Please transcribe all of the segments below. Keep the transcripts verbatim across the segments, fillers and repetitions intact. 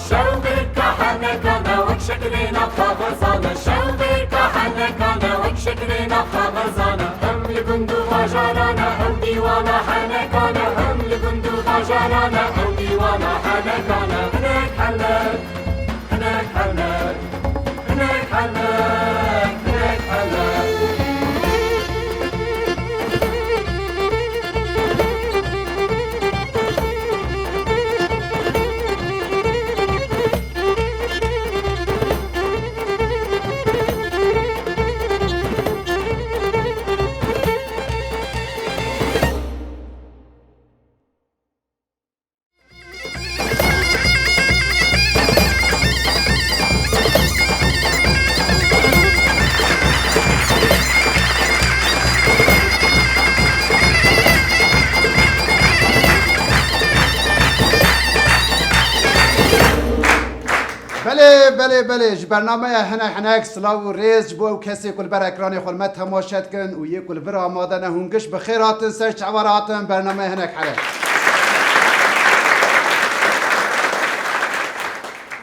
Şewqeka henekane wek şekilêna kaxezane, şewqeka henekane wek şekilêna kaxezane. Hem li gund û bajarane ew dîwana henekane, hem li gund û bajarane ew dîwana henekane. Hinek henek, hinek henek, hinek henek, hinek henek. Belê, belê, belê. Ji bernameya Hinek Hinek silav û rêz ji bo ew kesê ku li ber ekranê xwe li me temaşe dikin û yê ku li vir amade ne, hûn giş bi xêr hatin, ser çava re hatin bernameya Hinek Hinek.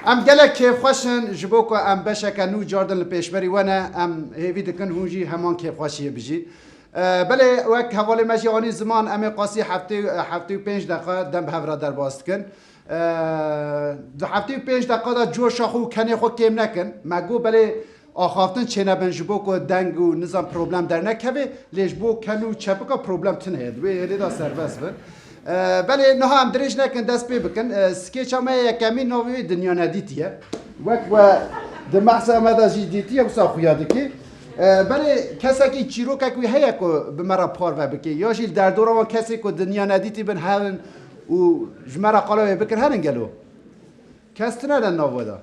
Em gelek kêfxweş in ji bo ku em beşeke nû cardin li pêşberî we ne, em hêvî dikin hûn jî heman kêfxweşiyê bijîn. E, belê wek hevalê me jî anî ziman, em ê qasî heftê, heftê û pênc deqa dem bi hev re derbas dikin. E, di heftê û pênc deqa de coşa xwe û kenê xwe kêm nekin. Me got belê axaftin çênebin ji bo ku deng û nizam problem dernekeve, lê ji bo ken û çepika problem tune ye. Di wê hêlê de serbest bin. E, belê niha em dirêj nekin, dest pê bikin. E, skêça me yekemîn navê wê Dinya Nedîtî ye. Wek we di mehsa me de jî dîtiye, wisa xuya dikî. E, belê kesekî çîrokek wî heye ku bi me re parve bike? Ya jî li derdora wan kesê ku Dinya Nedîtî bin herin û ji me re qala wê bikin herin gelo? Kes tune de nav we de.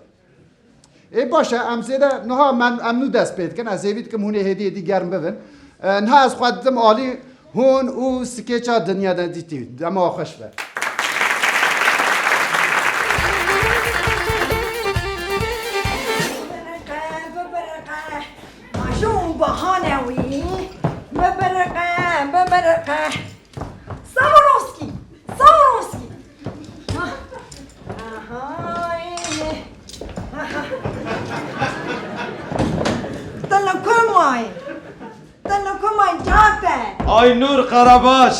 Ê baş e, em zêde niha em, em nû dest pê dikin. Ez hêvî dikim hûn ê hêdî hêdî germ bibin. E, niha ez xwe didim alî hûn û skêça Dinya Nedîtî. Dema we xweş be. Bibiriqe, bibiriqe. Ajo û bahane wî. Bibiriqe, bibiriqe. Sawarovskî! Sawarovskî! Aha, aha, ê. Aha. Tu li ku mayî? Tu li ku mayî Cafer? Aynur Karabaş.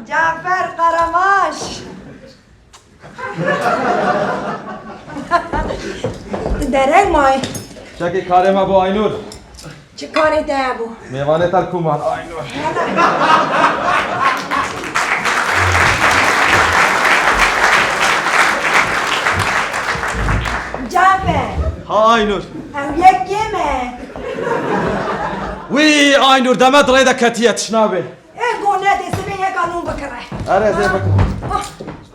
Cafer Karabaş. Tu dereng mayî? Çekê karê me bo Aynur. Çi karê te hebû? Mêvanê te li ku man Aynur? Cafer. Ha Aynur. Ew yek kêm e. Wî Aynur, demet rê de ketiye, tişt nabê. Ê go nedê, sibê yeka nû bikire. Erê, ez ê bikim. Ah,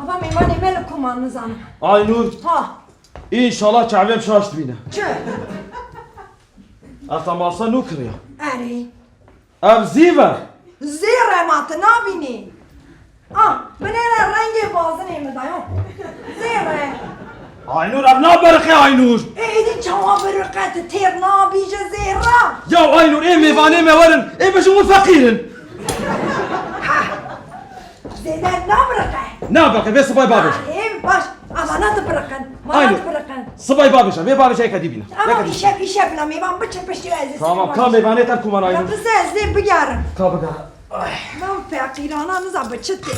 ava mêvanê me li ku man nizanim. Aynur. Ha. Înşallah çavêm şaş dibîne. Çi? Ez te masa nû kiriya. Erê. Ev zîv e. Zêr e ma tu nabînî. Ah, binêre rengê bazinê min dayo. Zêr e. Aynur, ev nabiriqe Aynur. Ê, êdî çawa biriqe, tu têr nabî ji zêra? Ya Aynur, ê mêvanê me werin, ê bijin wî feqîr in. Heh. Zêde nabiriqe. Nabiriqe, vê sibay babêje. Ê, baş, avana dibiriqin. Vana Aynur. Dibiriqin. Sibay babêje, vê babêje yeke dî bîne. Ama îşev, îşev bila mêvan biçin piştî ez ê. Tamam, ka mêvanê te li ku man Aynur? Ya bize ez ê bigerim. Ka bigere. Ay. Lan feqîrana niza bi çi tê.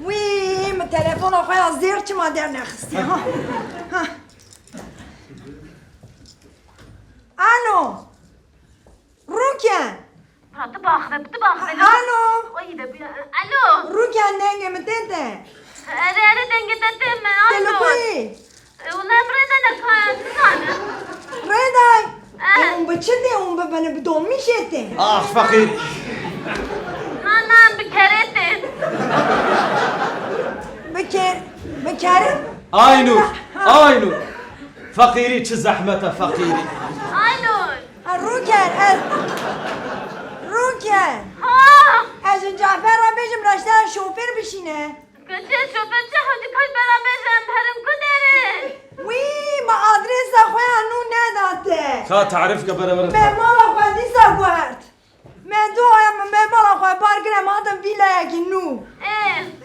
Wî, min telefona xwe ya zêr çima dernexistî, ha? Ha. Alo. Rûken. Ha, tu baxve, tu baxve. Alo. Oy de bir, alo. Rûken, dengê min tên te. Erê, erê, dengê te tên me, alo. Te li ku yî? E, wala em rê de ne ka, nizanim. Rê de? Eh. E, hûn bi çi tê, hûn bi, bi, bi domîşê tê? Ah, feqîr. Na, na, em bi kerê tê. Bi ke-, bi kerê? Aynur, ha. Aynur. Feqîrî çi zehmet e, feqîrî. Aynur. Ha, Rûken, ez, Rûken. Ha! Ez ji Cafer re bêjim, raşte şofêr bişîne. Keçê şofêr çi hewdî kaç beraber em herin ku derê? Wî, me adresa xwe ya nû neda te. Ka tarîf ke bere bere. Me mala xwe dîsa guhert. Me doya min, me mala xwe bar kire, me hatim vîlayekî nû. Ê.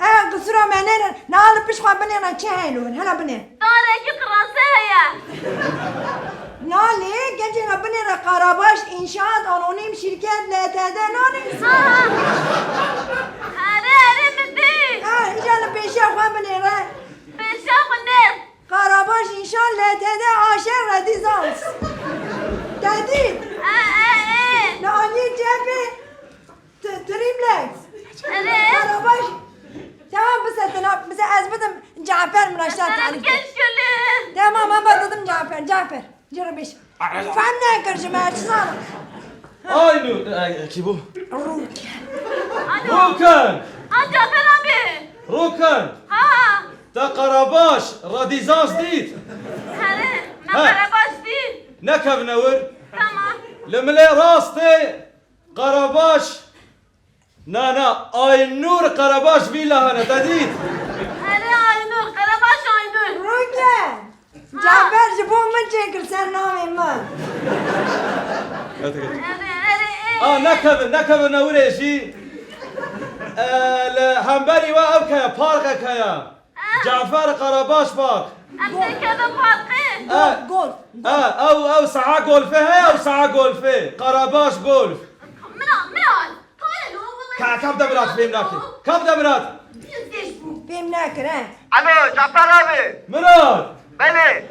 E, qisura me nêre, niha li pişt xwe binêre çi heylo, hela binê. Darekî qirase heye. Na lê, gecê re binêre Qarabaş İnşaat Anonim Şirket L T D nanê. Ha, ha. Erê, erê, min dî. Ha, îja li pêşiya xwe binêre. Pêşiya xwe nê. Qarabaş İnşaat L T D A Ş Redizans. Te dît? E, e, e. Li aliyê cepê t-, triplex. Erê. Qarabaş. Tamam, bise tena, bise ez bidim Cafer min aşta tarif. Keşkülü. Tamam, ama dedim Cafer, Cafer. Cere beş. Fem nekir ji me, çi zanim. Aynur, e, kî bû? Rûken. Alo. Rûken! Ha, Cafer abi. Rûken! Ha. Te Qarabaş, Radîzans dît? Here, me Ha. Qarabaş dît. Nekevine wir. Tamam. Li milê rastê Qarabaş. Na, na, Aynur Qarabaş vîla hene, te dît? Here Aynur, Qarabaş Aynur. Rûken. Cafer ji bo min çêkir ser navê min. Erê, erê, ê. A, nekevin, nekevin newirê jî. E, li hemberî we ew keye, parkek heye. Ah. Cafer Qarabaş Park. Em têkevin parkê. E, Golf, golf. E, ew, ew saha golfê heye, ew saha golfê. Qarabaş Golf. Miran, Miran. Ka, ka bi de Mirat fêm nake. Ka bi de Mirat. Fêm nekir, he. Alo, Cafer abi. Mirat. Belê.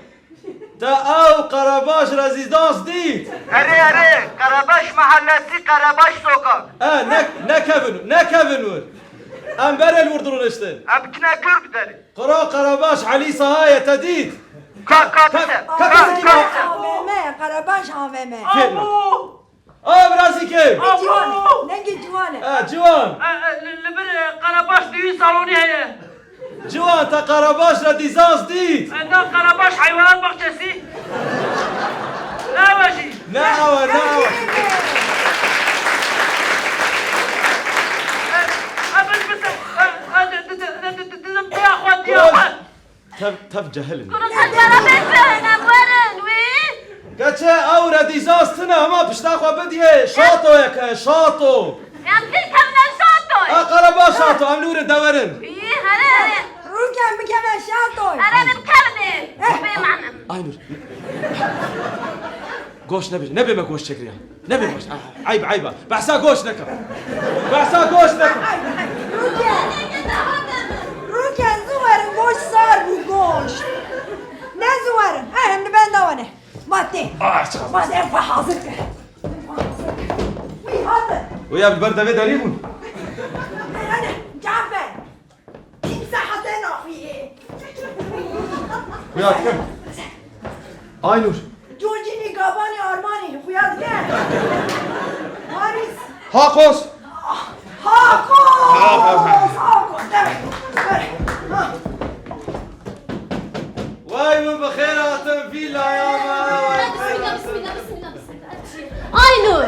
Te ew Qarabaş Rezîdans dît? Erê, erê, Qarabaş Mahallesi, Qarabaş Sokak. E, ne, nekevin, nekevin wir. Em berê li wir dirûniştin. Em biçine kir bi derê. Qura Qarabaş Elî Saha ye, te dît? Ka, ka, Ka, bise. ka, Ka, ka, ka. A V M, Qarabaş A V M. Fêm. Abo! A, birazî kêm. Dengê ciwan e, dengê ciwan e. Ha, ciwan. E, e, li, li vir, e, Qarabaş düğün salonî heye. Ciwan, te Qarabaş Redîzans dît? E, na Qarabaş hayvanat bahçesi. Ne ew e jî? Ne ew e, ne ew e. E, e, bin, bin, e, e, di, di, di, di, di, di, di, di, di, Tev, tev cehil in. Kuro qeçera bêjin, em werin wî. Keçe, ew Redîzans tine, hema pişta xwe bidiyê. Şatoyek e, şato. Em kir kevne şatoy. A, Qarabaş şato, em li wir in, de werin. Wî, here, here. Rûken bikeve şatoy. Here, em kevne. Eh. Bê manem. Aynur. Goş nebêje, nebê me goş çekiriya. Nebê goş. Ah, eyb, eyb. Behsa goş neke. Behsa goş neke. Rûken. Rûken, zû werin, goş sar bû, goş. Ne zû werin? Eh, em li benda wan e. Ma tê. Ah, çawa. Ma tê, em xwe hazir kir. Em xwe hazir kir. Wî hatin. Wî ya bi ber devê derî bûn. Hadi, Cafer. Pînc saete naxuyê. Xuya dikim. Aynur. Georgînî, Gabanî, Armanî, xuya dikim. Paris. Hakos. Hakos. Hakos. Hakos. Evet. Evet. Ha. Vay min bi xêr hatin vîlaya me. Bismillah, bismillah, bismillah, bismillah. Aynur,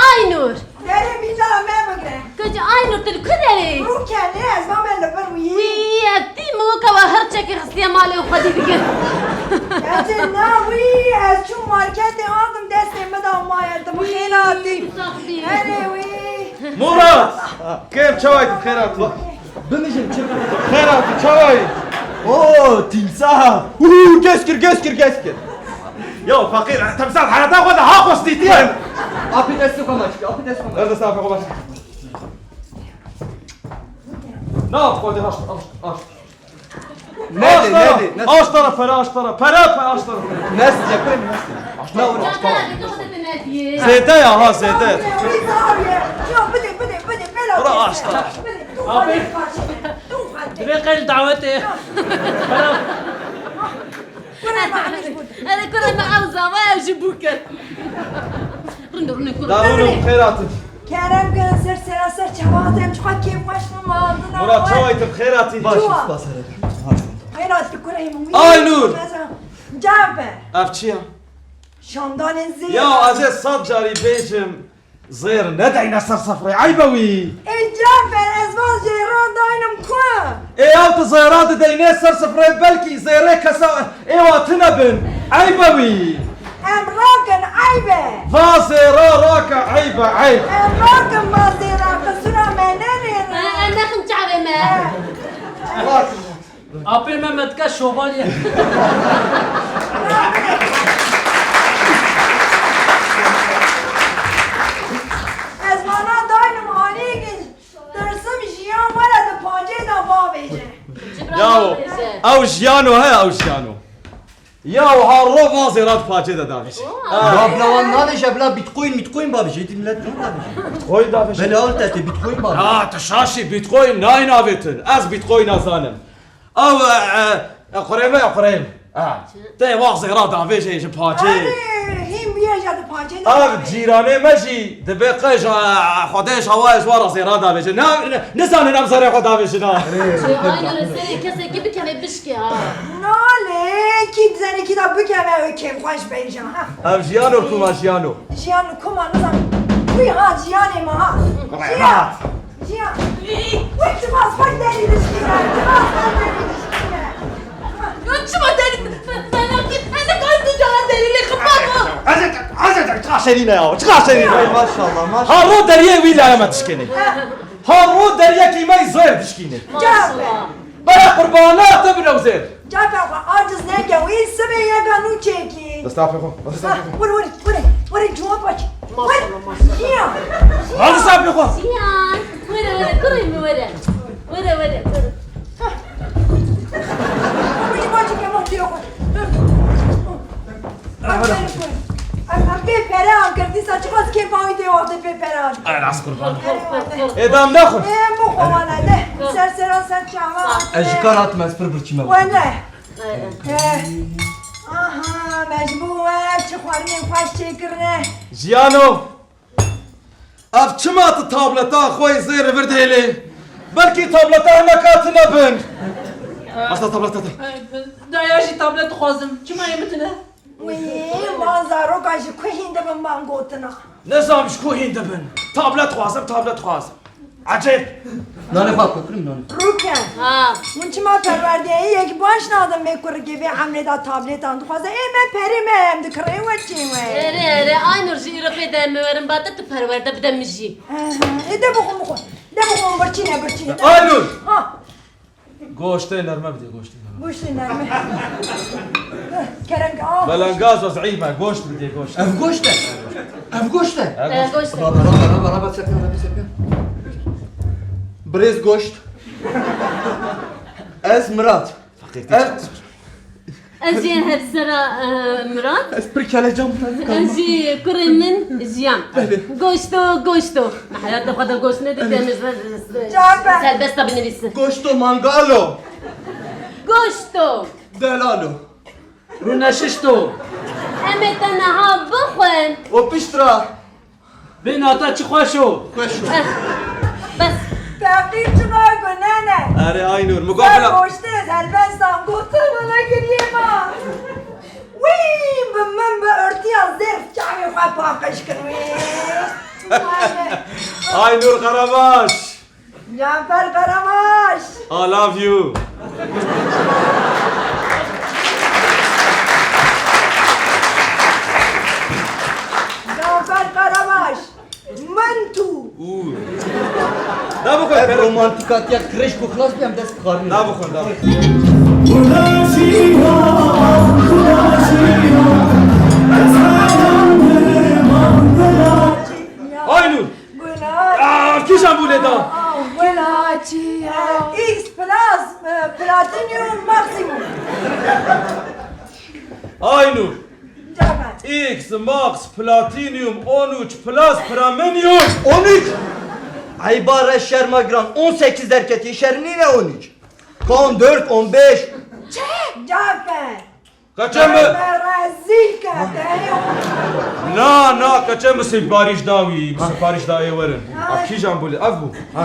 Aynur. Derê vîlaya me bigre. Kocî Aynur, tu li ku derê? Rûkenê, ez mame li vir wî. Wî, ev tî min weke we her çekê xistiye malê û xwedî dike. Gerçi na wî, ez çûm marketê, andim destê min da maye, tu bi xêr hatî. Wî, tu sax bî. Erê wî. Murat! Kêm, çawa yî, tu bi xêr hatî? Bimijin, çi? Xêr hatî, çawa yî? Oo, timsah! Uhu, gez kir, gez kir, gez kir. Ya feqîr, timsah heyata xwe de ha xwestîtiye. Apî destê xwe maç, apî destê xwe maç. Ver destê apî xwe maç. Na, xwe de haşt, haşt, haşt. Nedê, nedê, nedê. Aşt tara pere, aşt tara. Pere, pere, aşt tara. Nest, cephe mi nest? Aşt tara, aşt tara. Zêde ya ha, zêde. Bira aşt tara. Abi. Divê qey li dawetê. Erê kurê me ew zava ew jî bû kir. Rûne, rûne kurê. Darûn û xêr hatin. Kerem ke ser sera ser çavat em çiqa kêfxweş bû mandina. Murat, çawa yî, tu bi xêr hatî? Baş, spas, here. Xêr hatî kurê min. Aynur! Can be. Ev çi ya? Şamdanên zêr. Ya, ez ê sed carî bêjim, zêr nedeyne ser sefrê, eyb e wî. Ê Cafer, ez Ez van zêra daynim ku. Ê ew tu zêra dideynê ser sifrê, belkî zêrê kesa ê wa tune bin. Eyb e wî. Em rakin, eyb e. Va zêra rake, eyb e, eyb. Em rakin, va zêra, qisura me nenêrin. Em nexin çavê me. Rakin. Apê me me dike şovalye. Ez vana daynim alîgin. Dersim jiyan were di pacê de bavêje. Yaw, ew jiyano he, ew jiyano. Yaw, ha ro vazê ra di pacê de davêje. Ya bila wan navêje, bila bitcoin, bitcoin bavêje. Êdî millet ne davêje? Bitcoin davêje. Belê, ew te tê bitcoin bavêje. Ya, tu şaşî, bitcoin nayê navêtin. Ez bitcoin nazanim. Ew, e, e, e, qurê me, qurê me. Ha. Te wax zêra davêje ji pacê. Erê, hîn bûye ja di pacê de. Ev cîranê me jî dibe qe ja, e, Xwedê ji hawayê ji wa ra zêra davêje. Ne, ne, nizanin ev zerê xwe davêjina. Çi, ay nere serê kesekî bikeve bişkê ha. Nalê, kî di zerê kî de bikeve, ew kêfxweş bêje ha. Ev jiyano kuma jiyano. Jiyan kuma nizan. Wî ha jiyanê me ha. Jiyan. Jiyan. Wî çiqas xweş derî dişkîne. Çiqas xweş derî dişkîne. Ya çima derî? Fenakî. Hene kaç tu cana derî lê xipar o. Azet, azet, çiqas şerîne ya. Çiqas şerîne. Ay maşallah, maşallah. Ha ro deriyê wî laye me dişkênê. Ha ro deriyekî me zor dişkînê. Maşallah. Bere qurbana te bin ew zêr. Cafer xwe aciz neke, wî sibê yeka nû çêkî. Destafê xwe, destafê xwe. Were, were, were, were, cuma baş. Were. Maşallah, maşallah. Jiyan. Al destafê xwe. Jiyan. Were, were, kurê min were. Were, were, were. Were, were, were. Em, em pê pere an kir, dîsa çiqas kêfa wî tê wextê pê pere an. Ay, rast qurban. Ê, dam nexwe. Ê, bixwe wele, de. Ser sera ser çava. Ez ji kar hatim, ez pir birçî me. Wele. He. Aha, me ji bo we çi xwarinên xweş çêkirine. Jiyano. Ev çima tu tableta xwe yê zêr vir dihêlê? Belkî tableta hineka tune bin. Asta tableta te. Daya jî tablet dixwazim. Çima yê min tune? Wî, man zaroka ji ku hîn dibin man gotina. Nizam ji ku hîn dibin. Tablet dixwazim, tablet dixwazim. Ecêb. Nanê xwe kokirim nanê. Rûken. Ha. Hûn çima perwerdeyiyek baş nadin vê kurikê vê emrê de tabletan dixwaze? Ê me perê me em dikirê we çê we. Erê, erê, Aynur jî îro pê de em werin bate tu perwerde bide min jî. He, he. Ê de bixwe bixwe. De bixwe birçîne, birçîne. Aynur! Ha. Goştê nerme bidê, goştê nerme. Goştê nerme. Kerem ke, ah. Belengaz o zîf e, goşt bidê, goşt. Ev goşt e. Ev goşt e. Ev goşt. Goşt e. Raba, raba, raba, raba, sepiyan, raba, sepiyan. Birêz goşt. Ez Mirat. Feqîrtî çaxsor. Ez jî hevsera, e, Mirat. Ez pir kelecan bûm. Ez jî kurê min Jiyan. Belê. Goşto, goşto. Me heyatê xwe de goşt nedî, temiz, serbest de binivîsin. Goşto mangalo. Goşto. Delalo. Rûneşişto. Em ê te niha bixwin. O pişt ra. Bê nata çi xweş o. Xweş o. Eh, bes. Feqîr çima gunene. Erê Aynur, min got bila. Goştê helbestan gotin wele giriyê ma. Wî, bi min bi ortiya zêr çavê xwe paqij kir wî. Aynur Karabaş. Cafer Karabaş. I love you. Cafer Karabaş. Min tu. Û. Da bixwe. Ev romantîkatiya kireç ku xilas bî, em dest dixwarin. Da bixwe, da bixwe. Aynur. Gulaçî. Aa, kîjan bû lê da? Gulaçî. X plus, e, platinum maksimum. Aynur. Cafer. X, Max, Platinum, on üç, Plus, Premium. On üç! Eyba re şerma giran, on sekiz derketî, şer nîne on üç. Ka on dört, on beş. Çi? Cafer. Keçe mi? Me rezîl kerde. Na, na, keçe mi siparîş da wî, siparîş da ê werin. Ay. A kîjan bû lê? Ev bû. Ha.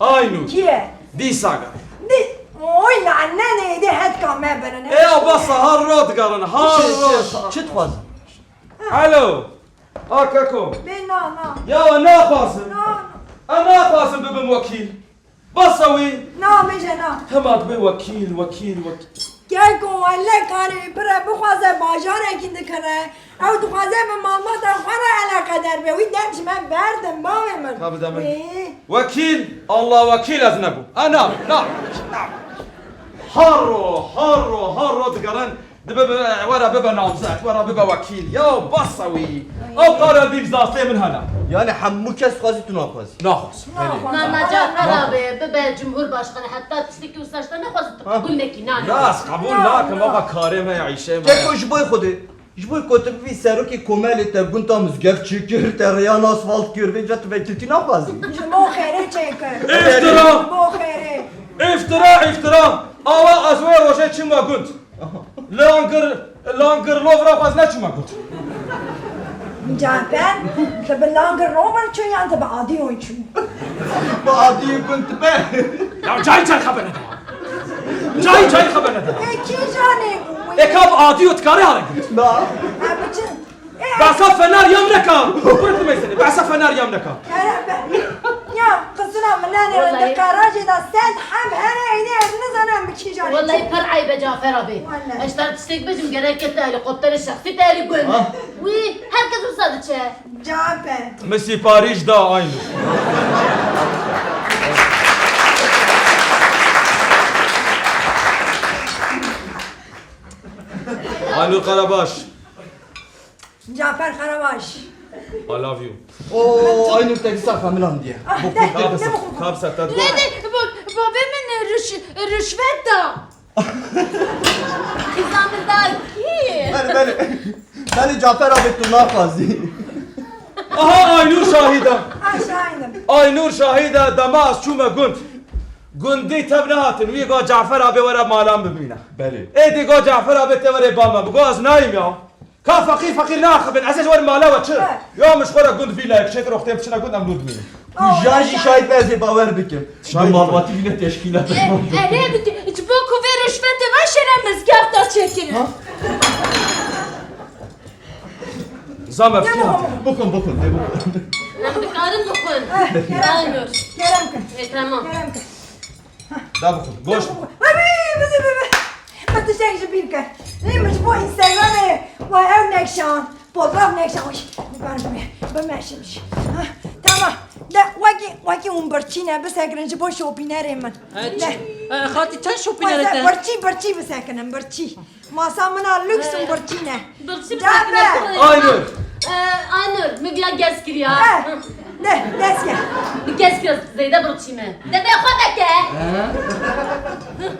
Aynur. Kî ye? Dîsa gel. Dî-, oy, lanenê dê hetka me birin. E, ya basa, har ro digerin, har ro. Çi, çi, çi dixwazin? Alo. A keko. Bê na, na. Ya naxwazin. Na, na. Ez naxwazim bibim wekîl. Bes e wî. Na, bêje na. Hema dibe wekîl, wekîl, wekîl. Keko, wele karê pire bixwaze bajarekî dikire. Ew dixwaze bi malbata xwe re eleqedar be. Wî dem ji me berdin, bavê min. Ka bide min. Wî. Wekîl, Allah wekîl ez nebûm. A, na, na, na. Haro, haro, haro digerin. Dibe, bibe, were bibe namzet, were bibe wekîl. Ya bes e wî. Ew qara dîv zastê min hene. Yani hemû kes dixwazî, tu naxwazî? Naxwazim. Naxwazim. Mama Cafer abi, bibe cumhurbaşkanı, heta tiştekî wisa ji te nexwazî, tu qebûl nekî, na, na. Na, ez qebûl nakim, baba, karê me ye, îşê me ye. Keko, ji bo Xwedê, ji bo ku tu bibî serokê komelê, te gund a mizgeft çêkir, te rêyan asfalt kir, vêca tu vekîltî naxwazî? Ji bo xêrê çêkir. Îftira! Ji bo xêrê. Îftira, îftira! Awa ez wê rojê çûme gund. Langir, Langir Lovra xwe ez neçûme gund. Cafer, tu bi Langir Rover çû yan tu bi Adiyon çû? Bi Adiyon gund dibe. Ya cayî cayî xeber nede. Cayî cayî xeber nede. E, kîjan ê bû? E, ka bi Adiyo dikare hale gund. Na. E, biçin. Behsa fener yam neka. Kurik dimeyzene. Behsa fener yam neka. Kerem be. Ya, qisura min nane, di garajê de sed heb hene, eynî ez nizanim bi kîjan. Wellahî pir eyb e Cafer abi. Wellahî. Ez te tiştek bêjim, gerek te helîkopterê şexsî te helî gund. Ha. Wî, her kes wisa diçe. Cafer. Min sîparîş da, Aynur. Aynur Karabaş. Cafer Karabaş. I love you. O, Aynur te dîsa xemilandiye. Ah, de, de, de, bixwe. Kabsa, te dixwe. Ne de, ba-, babê min rüş-, rüşvet da. Kîza min da kî? Belê, belê. Belê Cafer abi tu naxwazî. Aha, Aynur şahîd e. Ha, şahidim. Aynur şahîd e, dema ez çûme gund. Gundî tev nehatin, wî got Cafer abi were malan bimîne. Belê. Êdî got Cafer abi te were bal me. Bi got ez nayîm ya. Ka feqîr feqîr naxibin, ez ê ji wer mala we çi? He. Ya min ji xwe re gund vîlayek çêkir, wextê em biçine gund em lû dimînin. Tu jan jî şahid be, ez ê bawer bikim. Şahid. Bi malbatî bîne teşkîlat. E, erê, bi-, ji bo ku vê rişvetê ve şêre mizgefta çêkirin. Ha? Zame fikir. Bixwin, bixwin, dê bixwin. Em dikarin bixwin. He, kerem. Aynur. Kerem kin. E, tamam. Kerem kin. Da bixwin. Goş. Wî, wî, wî, wî. Min tiştek ji bîr kir. Lê min ji bo Instagramê we ew nekşan. Pozaf nekşan. Wî, dikarim bi-, bimeşim jî. Ha, tamam. De, wekî, wekî hûn birçî ne, bisekirin ji bo şopînerê min. Evet. De. E, xatî çend şopînerê te? Birçî, birçî bisekinin, birçî. Masa min a lûks û birçî ne. Birçî Cafer. Bisekine kurê. Aynur. E, Aynur, min viya gez kiriya. He. De, dest gel. Bi gez kiriya zêde birçî me. Dede xwe veke. He.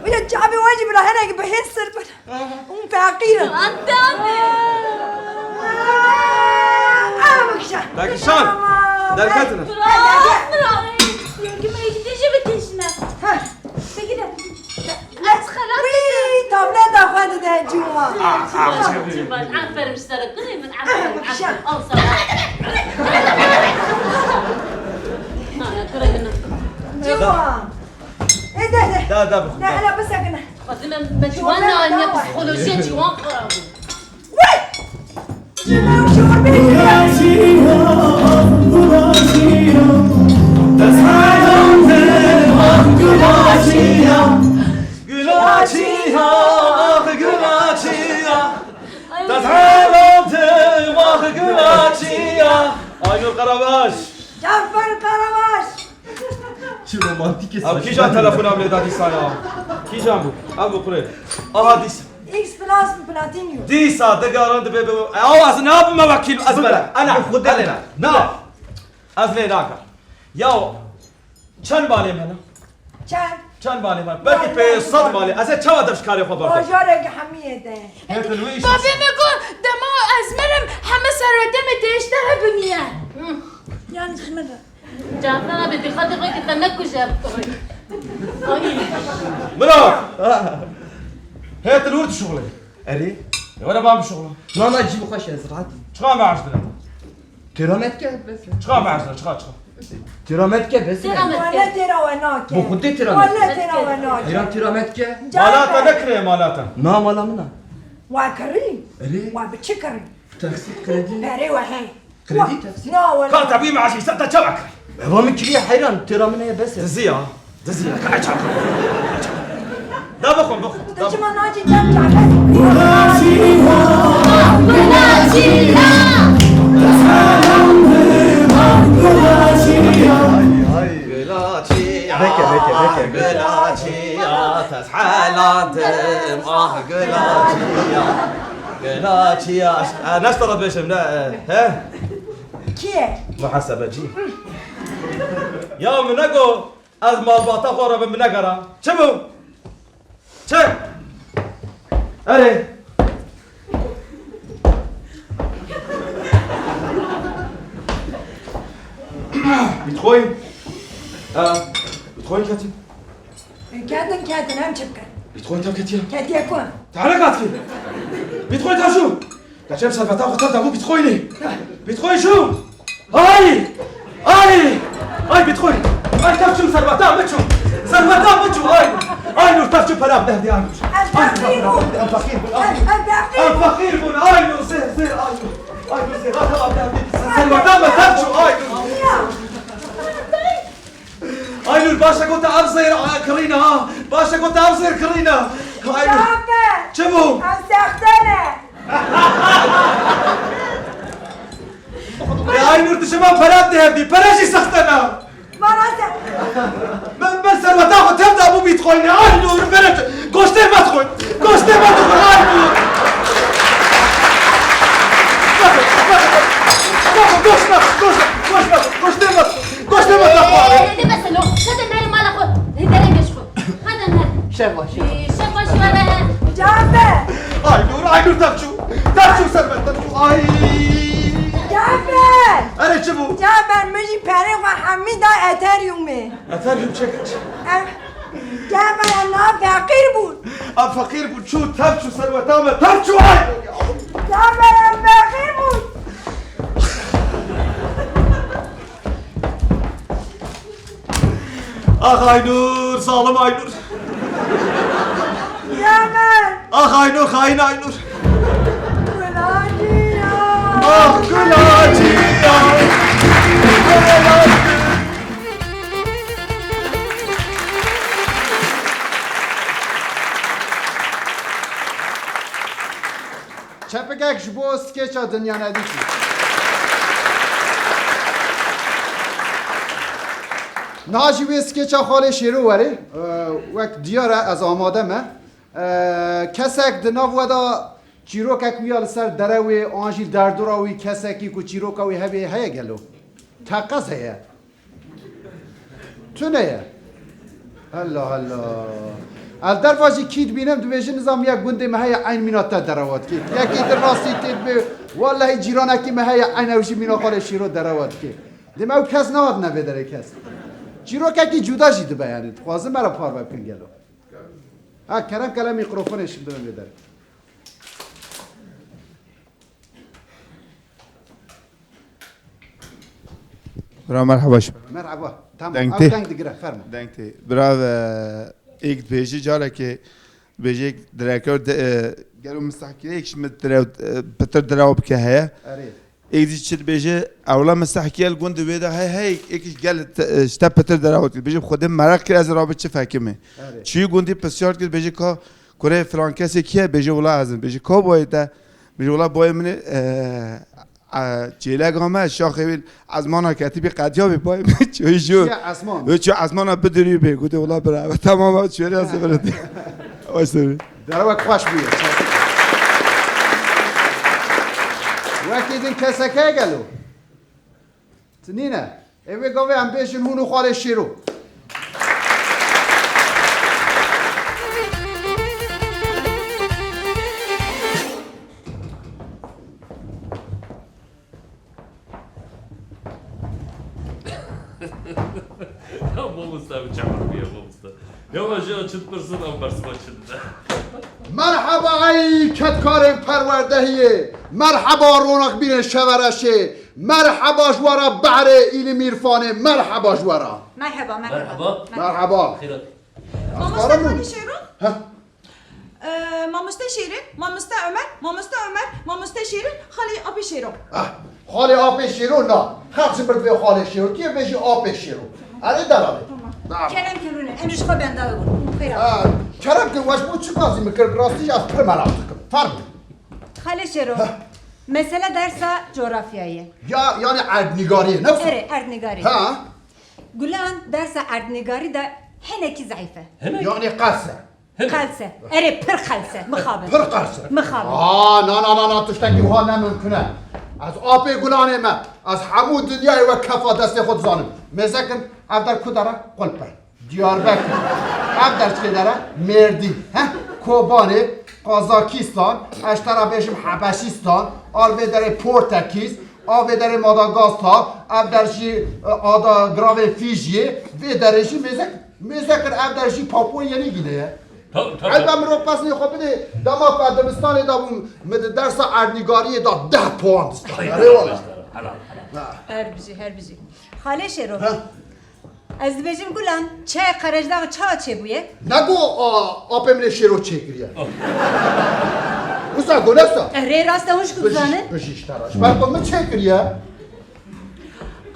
Wile çavê we jî bila hinek bi hêz sir bin. Hûn feqîr in. Ante abi. Aa, aa, bikişe. Dakişan. Tamam. Derketine. Bira, bira. Yekî me yekî jî bikişine. Ha. Peki de. Ez xelas dikim. Wî, tableta xwe dide ciwan. Ciwan, ciwan. Aferin ji te re kurê min, aferin, aferin. Al sana. Ha, ya, kurê min. Ciwan. E, de, de. Da, da, bixwe, de, da. Hele bisekine. Xwezî me, me ciwan naniye, psîkolojiyê ciwan xerab bû. Wî! Aynur Karabaş. Cafer Karabaş. Çi romantîk e. Ew kîjan telefona min lê da dîsa ya? Kîjan bû? Ev bû kurê. Aha dîsa. X Plus Platinum. Dîsa digaran dibe bi. E, awa ez nabime wekîl ez bere. Ana. Bi Xwedê. Ana. Na. Ez lê nakim. Ya çend malê me ne? Çend? Çend malê me? Belkî pênc sed malê. Ez ê çawa dev ji karê xwe berdim? Bajarek hemiyê de. Hêtin wî iş. Babê me got, dema ez mirim, heme serwetê me tê ji te re bimiye. Hı. Yani ji me de. Cafer abi, dixwe dixwe ki te nekuje. Ay. Mira! Hêtin wir dişuxulê. Erê? E, were ban bişuxula. Na, na, cî bixweş ez rahat im. Çiqa me erdine? Têra me dike, bes e. Çiqa me erdine, çiqa, çiqa. Têra me dike, bes e. Têra me dike. Wele têra we nake. Bo xwe tê têra me dike. Wele têra we nake. Têra, têra me dike. Mala te nekirê, mala te. Na, mala min a. Wa kirî? Erê. Wa bi çi kirî? Taksît, kredî. Perê we hey. Kredî? Na wele. Ka tebî me aşî seta çawa kir? Eva min kiriye heyran, têra min heye bes e. Diziya. Diziya. Ka çawa? Da bixwin, bixwin. Tu çima nacî dem çawa? Beke, beke, beke, beke. Gulaçiya, tezhelandim, ah gulaçiya. Gulaçiya. E, neştara bêşim, ne, e, he? Kî ye? Muhesebecî. Ya min nego, ez malbata xwe re bim, min negera. Çi bû? Çi? Erê. Bitcoin. Ha, Bitcoin ketî. Ketin, ketin, em çi bikin? Bitcoin tev ketiye. Ketiye ku? Te hele katî. Bitcoin tev çû. Te çem serveta xwe tev da bû Bitcoinê. Bitcoin çû. Ay! Ay! Ay Bitcoin! Ay tev çû, serveta min çû! Serveta min çû! Ay! Ay Nur, tev çû, pera min de hevdî, ay Nur! Ez feqîr bûm. Em feqîr bûn, ay! Ez, ez feqîr bûm. Em feqîr bûn, ay Nur, zêr, zêr, ay Nur! Ay Nur, zêr, ay tev min de hevdî! Serveta min tev çû, ay Nur! Ya! Ay Nur, baş e ku te ev zêr, a, kirîne ha! Baş e ku te ev zêr kirîne! Ay Nur! Çi bû? Ev sexte ne! Ê, ay Nur, tu çima pere dihevdî? Pere jî sexte ne. Bana sen. Min, min serweta xwe tev da bû Bitcoinê. Ay Nur, bere tu. Goştê me dixwin. Goştê me dixwin, ay Nur. Goşt me, goşt, goşt me, goştê me dixwin. Goştê me dixwin. Hadi mesela, hadi derim mala xwe. Hadi derim geç xwe. Hadi ne? Şev baş. Ee, şev baş were. Cafer! Ay Nur, ay Nur, tev çû. Tev çû ser me, tev çû. Ay. Cafer! Erê çi bû? Cafer, min jî perê xwe hemî da Ethereumê. Ethereum çek. Em, Cafer, em na feqîr bûn. Em feqîr bûn. Çû, tev çû serweta me. Tev çû, ay. Cafer, em feqîr bûn. Ax Aynur, zalim Aynur. Yemen. Ax Aynur, xain Aynur. Gulaciya. Ax Gulaciya. Çepikek ji bo skêça Dinya Nedîtî. Niha jî wê skêça Xalê Şêro were. Ee, wek diyar e, ez amade me. Ee, kesek di nav we de çîrokek wî ya li ser dere wê, an jî derdora wî, kesekî ku çîroka wî hebe heye gelo? Teqez heye. Tune ye. Hela hela. Ez derva jî kî dibînim, dibêjin nizam ya gundê me heye eyn mîna te derewa dike. Yekî di rastî tê dibê, wellehî cîranekî me heye eyn ew jî mîna Xalê Şêro derewa dike. Dê me ew kes nehatine vê derê kes. Çîrokekî cuda jî dibe yani. Dixwazin me re parve bikin gelo. Ha, kerem kele mîkrofonê şindime vê derê. Bira merhaba. Merhaba. Tamam. Deng tê. Ev deng digire, fermo. Deng tê. Bira, e, êk dibêjî carekê dibêjî êk direkor de, e, gelo min sehkirê êk ji min dire, e, pitir direw bike heye. Erê. Êk dî çi dibêje, ewla min sehkiye li gund wê de hey hey, êk ji gel te, e, ji te pitir derew dike. Dibêje bi Xwedê meraq kir ez rabe çi fekimê. Erê. Çûyî gundî pisyar kir, dibêje ka kurê filan kesê kî ye? Bêje wila ez im. Bêje ka boyê te? Bêje wila boyê min ê, e, E, çêleka me, şaxê wî ezmana ketî bî qediya bî pay min çûyî jû. Ya ezman. Wê çû ezmana bidirî bê, gotê wila bira. Tamam, çûyê ez birin. Baş tabii. Derewek xweş bûye. Wekî din kesek heye gelo? Ti nîne. Ê wê gavê em bêjin hûn û Xalê Şêro. Ya mamosta, bi çawa bûye mamosta? Ya ma jê çi dipirsin, ew bersiva çi dide? Merheba ey kedkarên perwerdehiyê. Merheba ronaqbîrên şevereşê. Merheba ji we re behrê îlim îrfanê. Merheba ji we re. Merheba, merheba. Merheba. Merheba. Xêr hatin. Mamosta Xalê Şêro? Heh. Ee, Mamoste Şêrîn, Mamoste Ömer, Mamoste Ömer, Mamoste Şêrîn, xalê Apê Şêro. Ah, xalê Apê Şêro na. Xelk ji min divê xalê Şêro. Tu yê bêjî Apê Şêro. Erê delalê. Tamam. Tamam. Kerem ki rûne, em ji xwe benda bibûn. Xêr. Ha, kerem ki weş bû, çi gazî min kir, bi rastî ez pir merak dikim. Fermo. Xalê Şêro, mesele dersa coğrafyayê ye. Ya, yani erdnîgariyê, ne? Erê, erdnîgarî. Ha. Gulan dersa erdnîgarî de hinekî zeîf e. Hinek? Yani qels e. Hinek. Qels e. Erê, pir qels e. Mixabin. Pir qels e. Mixabin. Aa, na, na, na, na, tiştekî wiha ne mimkun e. Ez apê Gulanê me. Ez hemû dinyayê wek kefa destê xwe dizanim. Mêzekin ev der ku der e? Qulp e. Diyarbekir. Ev der çi der e? Mêrdîn. Heh, Kobanê, Kazakistan, ez ji te re bêjim Hebeşistan, al vê derê Portekîz, a vê derê Madagaskar, ev der jî, e, ada giravê Fîjiyê, vê derê jî mêzek, mêzekir ev der jî Papua Yeni Gine ye. Tabii, tabii. Elbe mirov pesnê xwe bidê, dema ku ez dibistanê de bûm, min di dersa erdnîgariyê de deh puan dist. Ay, erê wala. Helal, helal. Ha. Her bijî, her bijî. Xalê Şêro. Ha. Ez dibêjim Gulan, çayê Qerejdaxê çawa çêbûye? Nego a, apê min ê Şêro çêkiriye. Oh. Wisa go ne wisa? Eh, rê rast e, hûn jî ku dizane. Bijî, bijî ji te re. Ji ber ku min çêkiriye.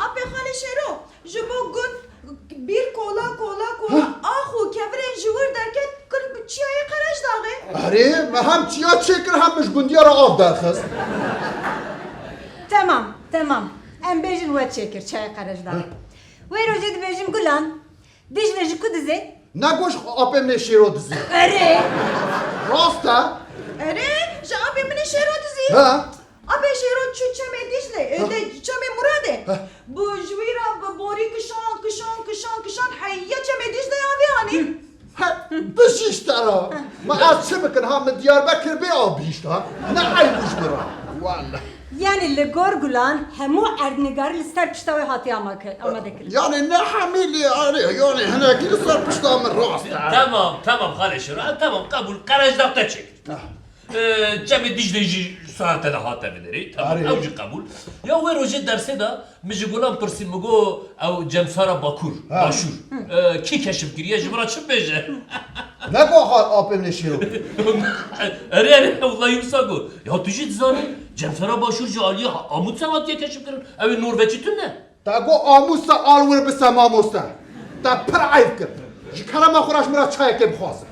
Apê xalê Şêro, ji bo gund bir kola, kola, kola, ha, ax û kevirên ji wir derket, kir çiyayê Qerejdaxê. Erê, me hem çiya çêkir, hem min ji gundiya re av derxist. Temam, temam. Em bêjin we çêkir çayê Qerejdaxê. Ha. Wê rojê dibêjim Gulan, Dicle ji ku dizê? Nego ji apê min ê Şêro dizê. Erê! Rast e? Erê, ji apê min ê Şêro dizî. Ha? Apê Şêro çû çemê Diclê, e, ha, de çemê Muradê. Ha. Bi ji wî re bi borî kişan, kişan, kişan, kişan heya çemê Diclê avê anî. Ha, bijî ji te re. Ma ez çi bikim ha, min Diyarbekir bê av bihîşt ha? Ne eyb ji min re. Wallahî. Yani li gor Gulan hemû erdnîgarî li ser pişta wê hatiye amake-, amade kirin. Yani ne hemî lê, yani, yani hinekî li ser pişta min rast e. Tamam, tamam xalê Şêro, tamam, qebûl, Qerejdax te çêkir. Ah. Ee, çemê Diclê jî saete de hate vê derê. Tamam, erê, ew jî qebûl. Ya wê rojê dersê de min ji Gulan pirsî, min got, ew Cemsara Bakur, ha, Başûr. Ee, kî keşif kiriye, ji min re çi bêje? Nego ha apê min ê Şêro. Erê, erê, wellahî wisa got. Ya tu jî dizanî, Cemsara Başûr ji aliyê Amûdse hatiye keşif kirin. Ew ê Norveçî tune. Te got Amûdse al wir bise mamoste. Te pir eyb kir. Ji kerema xwe re ji min re çayekê bixwaze.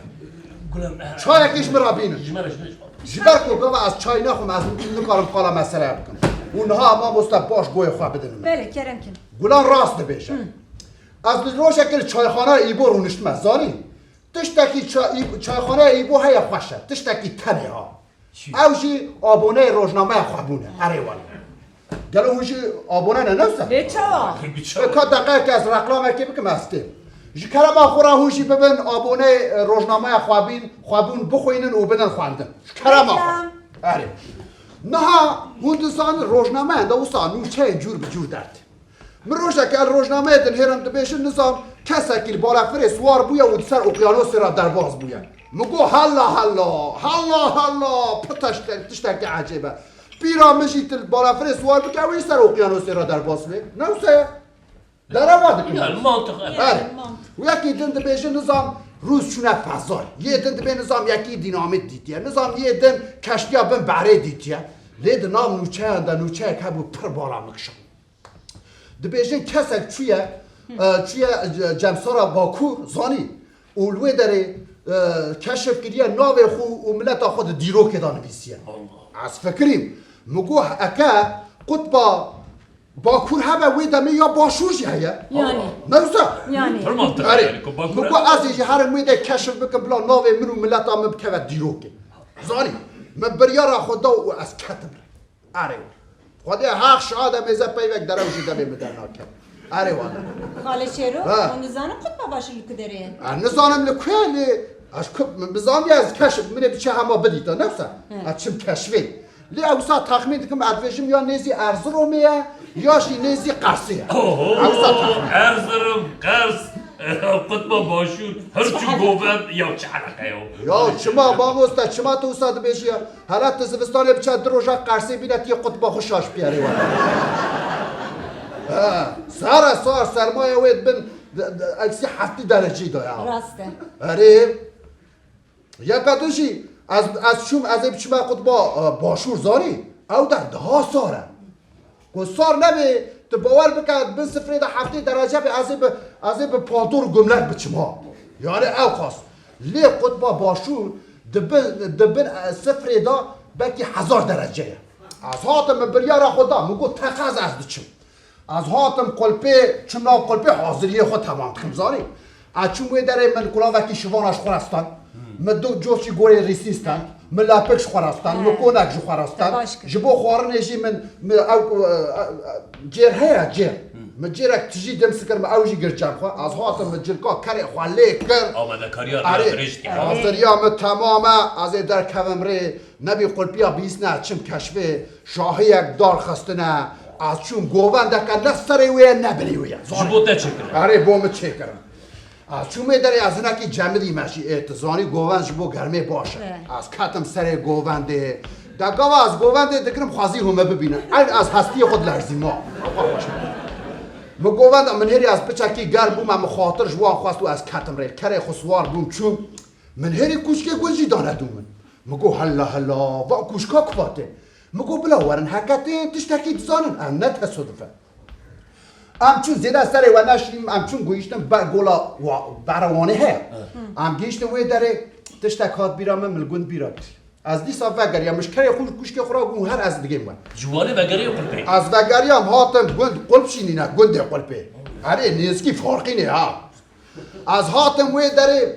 Gulam, eh, çayekê ji min re bîne. Ji me re, ji me re. Ji ber ku gava ez çay naxwim, ez nikarim qala meseleyê bikim. Û niha mamoste baş goyê xwe bidin min. Belê, kerem kin. Gulan rast dibêje. Hı. Ez li rojekê li çayxaneya Îbo rûniştime, zanî? Tiştekî ça-, î-, çayxaneya Îbo heye xweş e, tiştekî tenê ha. Çi? Ew jî aboneyê rojnameya xwe bûne, erê wele. Gelo hûn jî abone ne, ne wisa? Lê çawa? Bi çawa? E, ka deqeyekê ez reklamekê bikim ez têm. Ji kerema xwe re hûn jî bibin aboneyê, e, rojnameya xwe bîn, xwe bûn, bixwînin û bidin xwendin. Ji kerema xwe. Reklam. Erê. Niha hûn dizanin rojnameyan de wisa nûçeyên cûr bi cûr dertê. Min rojekê li rojnameyê dinihêrim, dibêjin nizam kesekî li balafirê siwar bûye û di ser okyanosê re derbas bûye. Min got hella hella, hella hella, pir teşte-, tiştekî ecêb e. Pîra min jî tu li balafirê siwar bike, ew ê ser okyanosê re derbas bê. Ne wisa ye? Derewa dikim. Yani mantık, evet. Erê. Mantık. Û yekî din dibêjin nizam Rûs çûne fezayê. Yê din dibê nizam yekî dînamît dîtiye. Nizam yê din keştiya bin behrê dîtiye. Lê di nav nûçeyan de nûçeyek hebû pir bala min kişand. Dibêjin kesek çûye, e, çûye, e, Cemsara Bakur, zanî, û li wê derê, e, keşif kiriye navê xwe û mileta xwe di dîrokê de nivîsiye. Allah. Ez fikirîm, min got eke qutba Bakur hebe, wê demê ya Başûr jî heye. Yani. Ne wisa? Yani. Pir mantiqî. Erê. Yani, ku Bakur min got ez ê jî herim wê de keşif bikim bila navê min û mileta min bikeve dîrokê. Zanî, min biryara xwe da û ez ketim. Erê. Xwedê heq şahid e, mêze peyvek derew jî demê min dernakeve. Erê wele. Xalê Şêro, ha, hûn nizanin qutba Başûr li ku derê ye? Ez nizanim li ku ye lê ez ku, min bizaniye ez keşif, min ê biçe hema bidîta, ne wisa? He. Ez çim keşfê. Lê ez wisa texmîn dikim, ez dibêjim ya nêzî Erziromê ye, ya jî nêzî Qersê ye. Oho, ez wisa texmîn. Erzirom, Qers, qutba Başûr, hirç û govend, ya çi eleqe ye o? Ya çima mamoste, çima tu wisa dibêjî ya? Hela tu zivistanê biçe du roja Qersê bîne, tu yê qutba xwe şaş bîyarî we. He, sare sar sermaya wê dibin, d-, d-, eksî heftî derecî de ya. Rast e. Erê. Yeka din jî ez, ez çûm, ez ê biçime qutba, e, başûr, zanî. Ew der daha sar e. Ku sar nebe, tu bawer bike, bin sifrê de heftê derece be, ez ê bi, ez ê bi pantol û gumlek biçim ha. Yani ew qas. Lê qutba başûr di bin, di bin, e, sifrê de belkî hezar derece ye. Ez hatim, min biryara xwe da, min got, teqez ez diçim. Ez hatim qulpê, çûm nav qulpê, haziriyê xwe temam dikim, zanî. Ez çûm wê derê, min kulavekî şivana ji xwe re stand. Min du cofçî gorê rîsîn stand. Min lepik ji xwe re stand. Min konek ji xwe re stand. Ji bo xwarinê jî min, min ew, e, e, e, cêr heye, cêr. Min cêrek tijî dim sikir, min ew jî gir cem xwe. Ez hatim, min cilka kerê xwe lê kir. Amadekariya rêya dirêj dike. Haziriya min temam e. Ez ê derkevim rê. Nebî qulpiya bihîstina çim keşfê, şahiyek dar xistine, ez çûm govendeke ne serê wê ye ne binê wê ye. Ji bo te çêkirin. Erê, bo min çêkirin. Ez çûm ê derê, ez hinekî cemidî me jî ê, tu zanî govend ji bo germê baş e. Ez ketim serê govendê. De gava ez govendê digirim, xwezî hûn me bibînin. Eyn ez hestiyê xwe dilerzîma. Min govenda, min hêrî ez piçekî germ bûme, min xatir ji wan xwest û ez ketim rê. Kerê xwe siwar bûm çûm. Min hêrî kûşkê gund jî dane dû min. Min got, hela hela, va kûşka kuva tê. Min got, bila werin heke tê, tiştekî dizanin, em ne tesodif e. Em çûn zêde serê we neşîn, em çûn gihîştin ber gola wa-, Berewanê heye. Em gihîştin wê derê, tiştek hat bîra min, min li gund bîra kir. Ez dîsa vegeriyam, min ji kerê xwe kûşkê xwe re got, her ez digêm we. Ji Wanê vegeriyê qulpê. Ez vegeriyam, hatim gund, qulp jî nîne, gundê qulpê. Erê, nêzikî farqî nê ha. Ez hatim wê derê,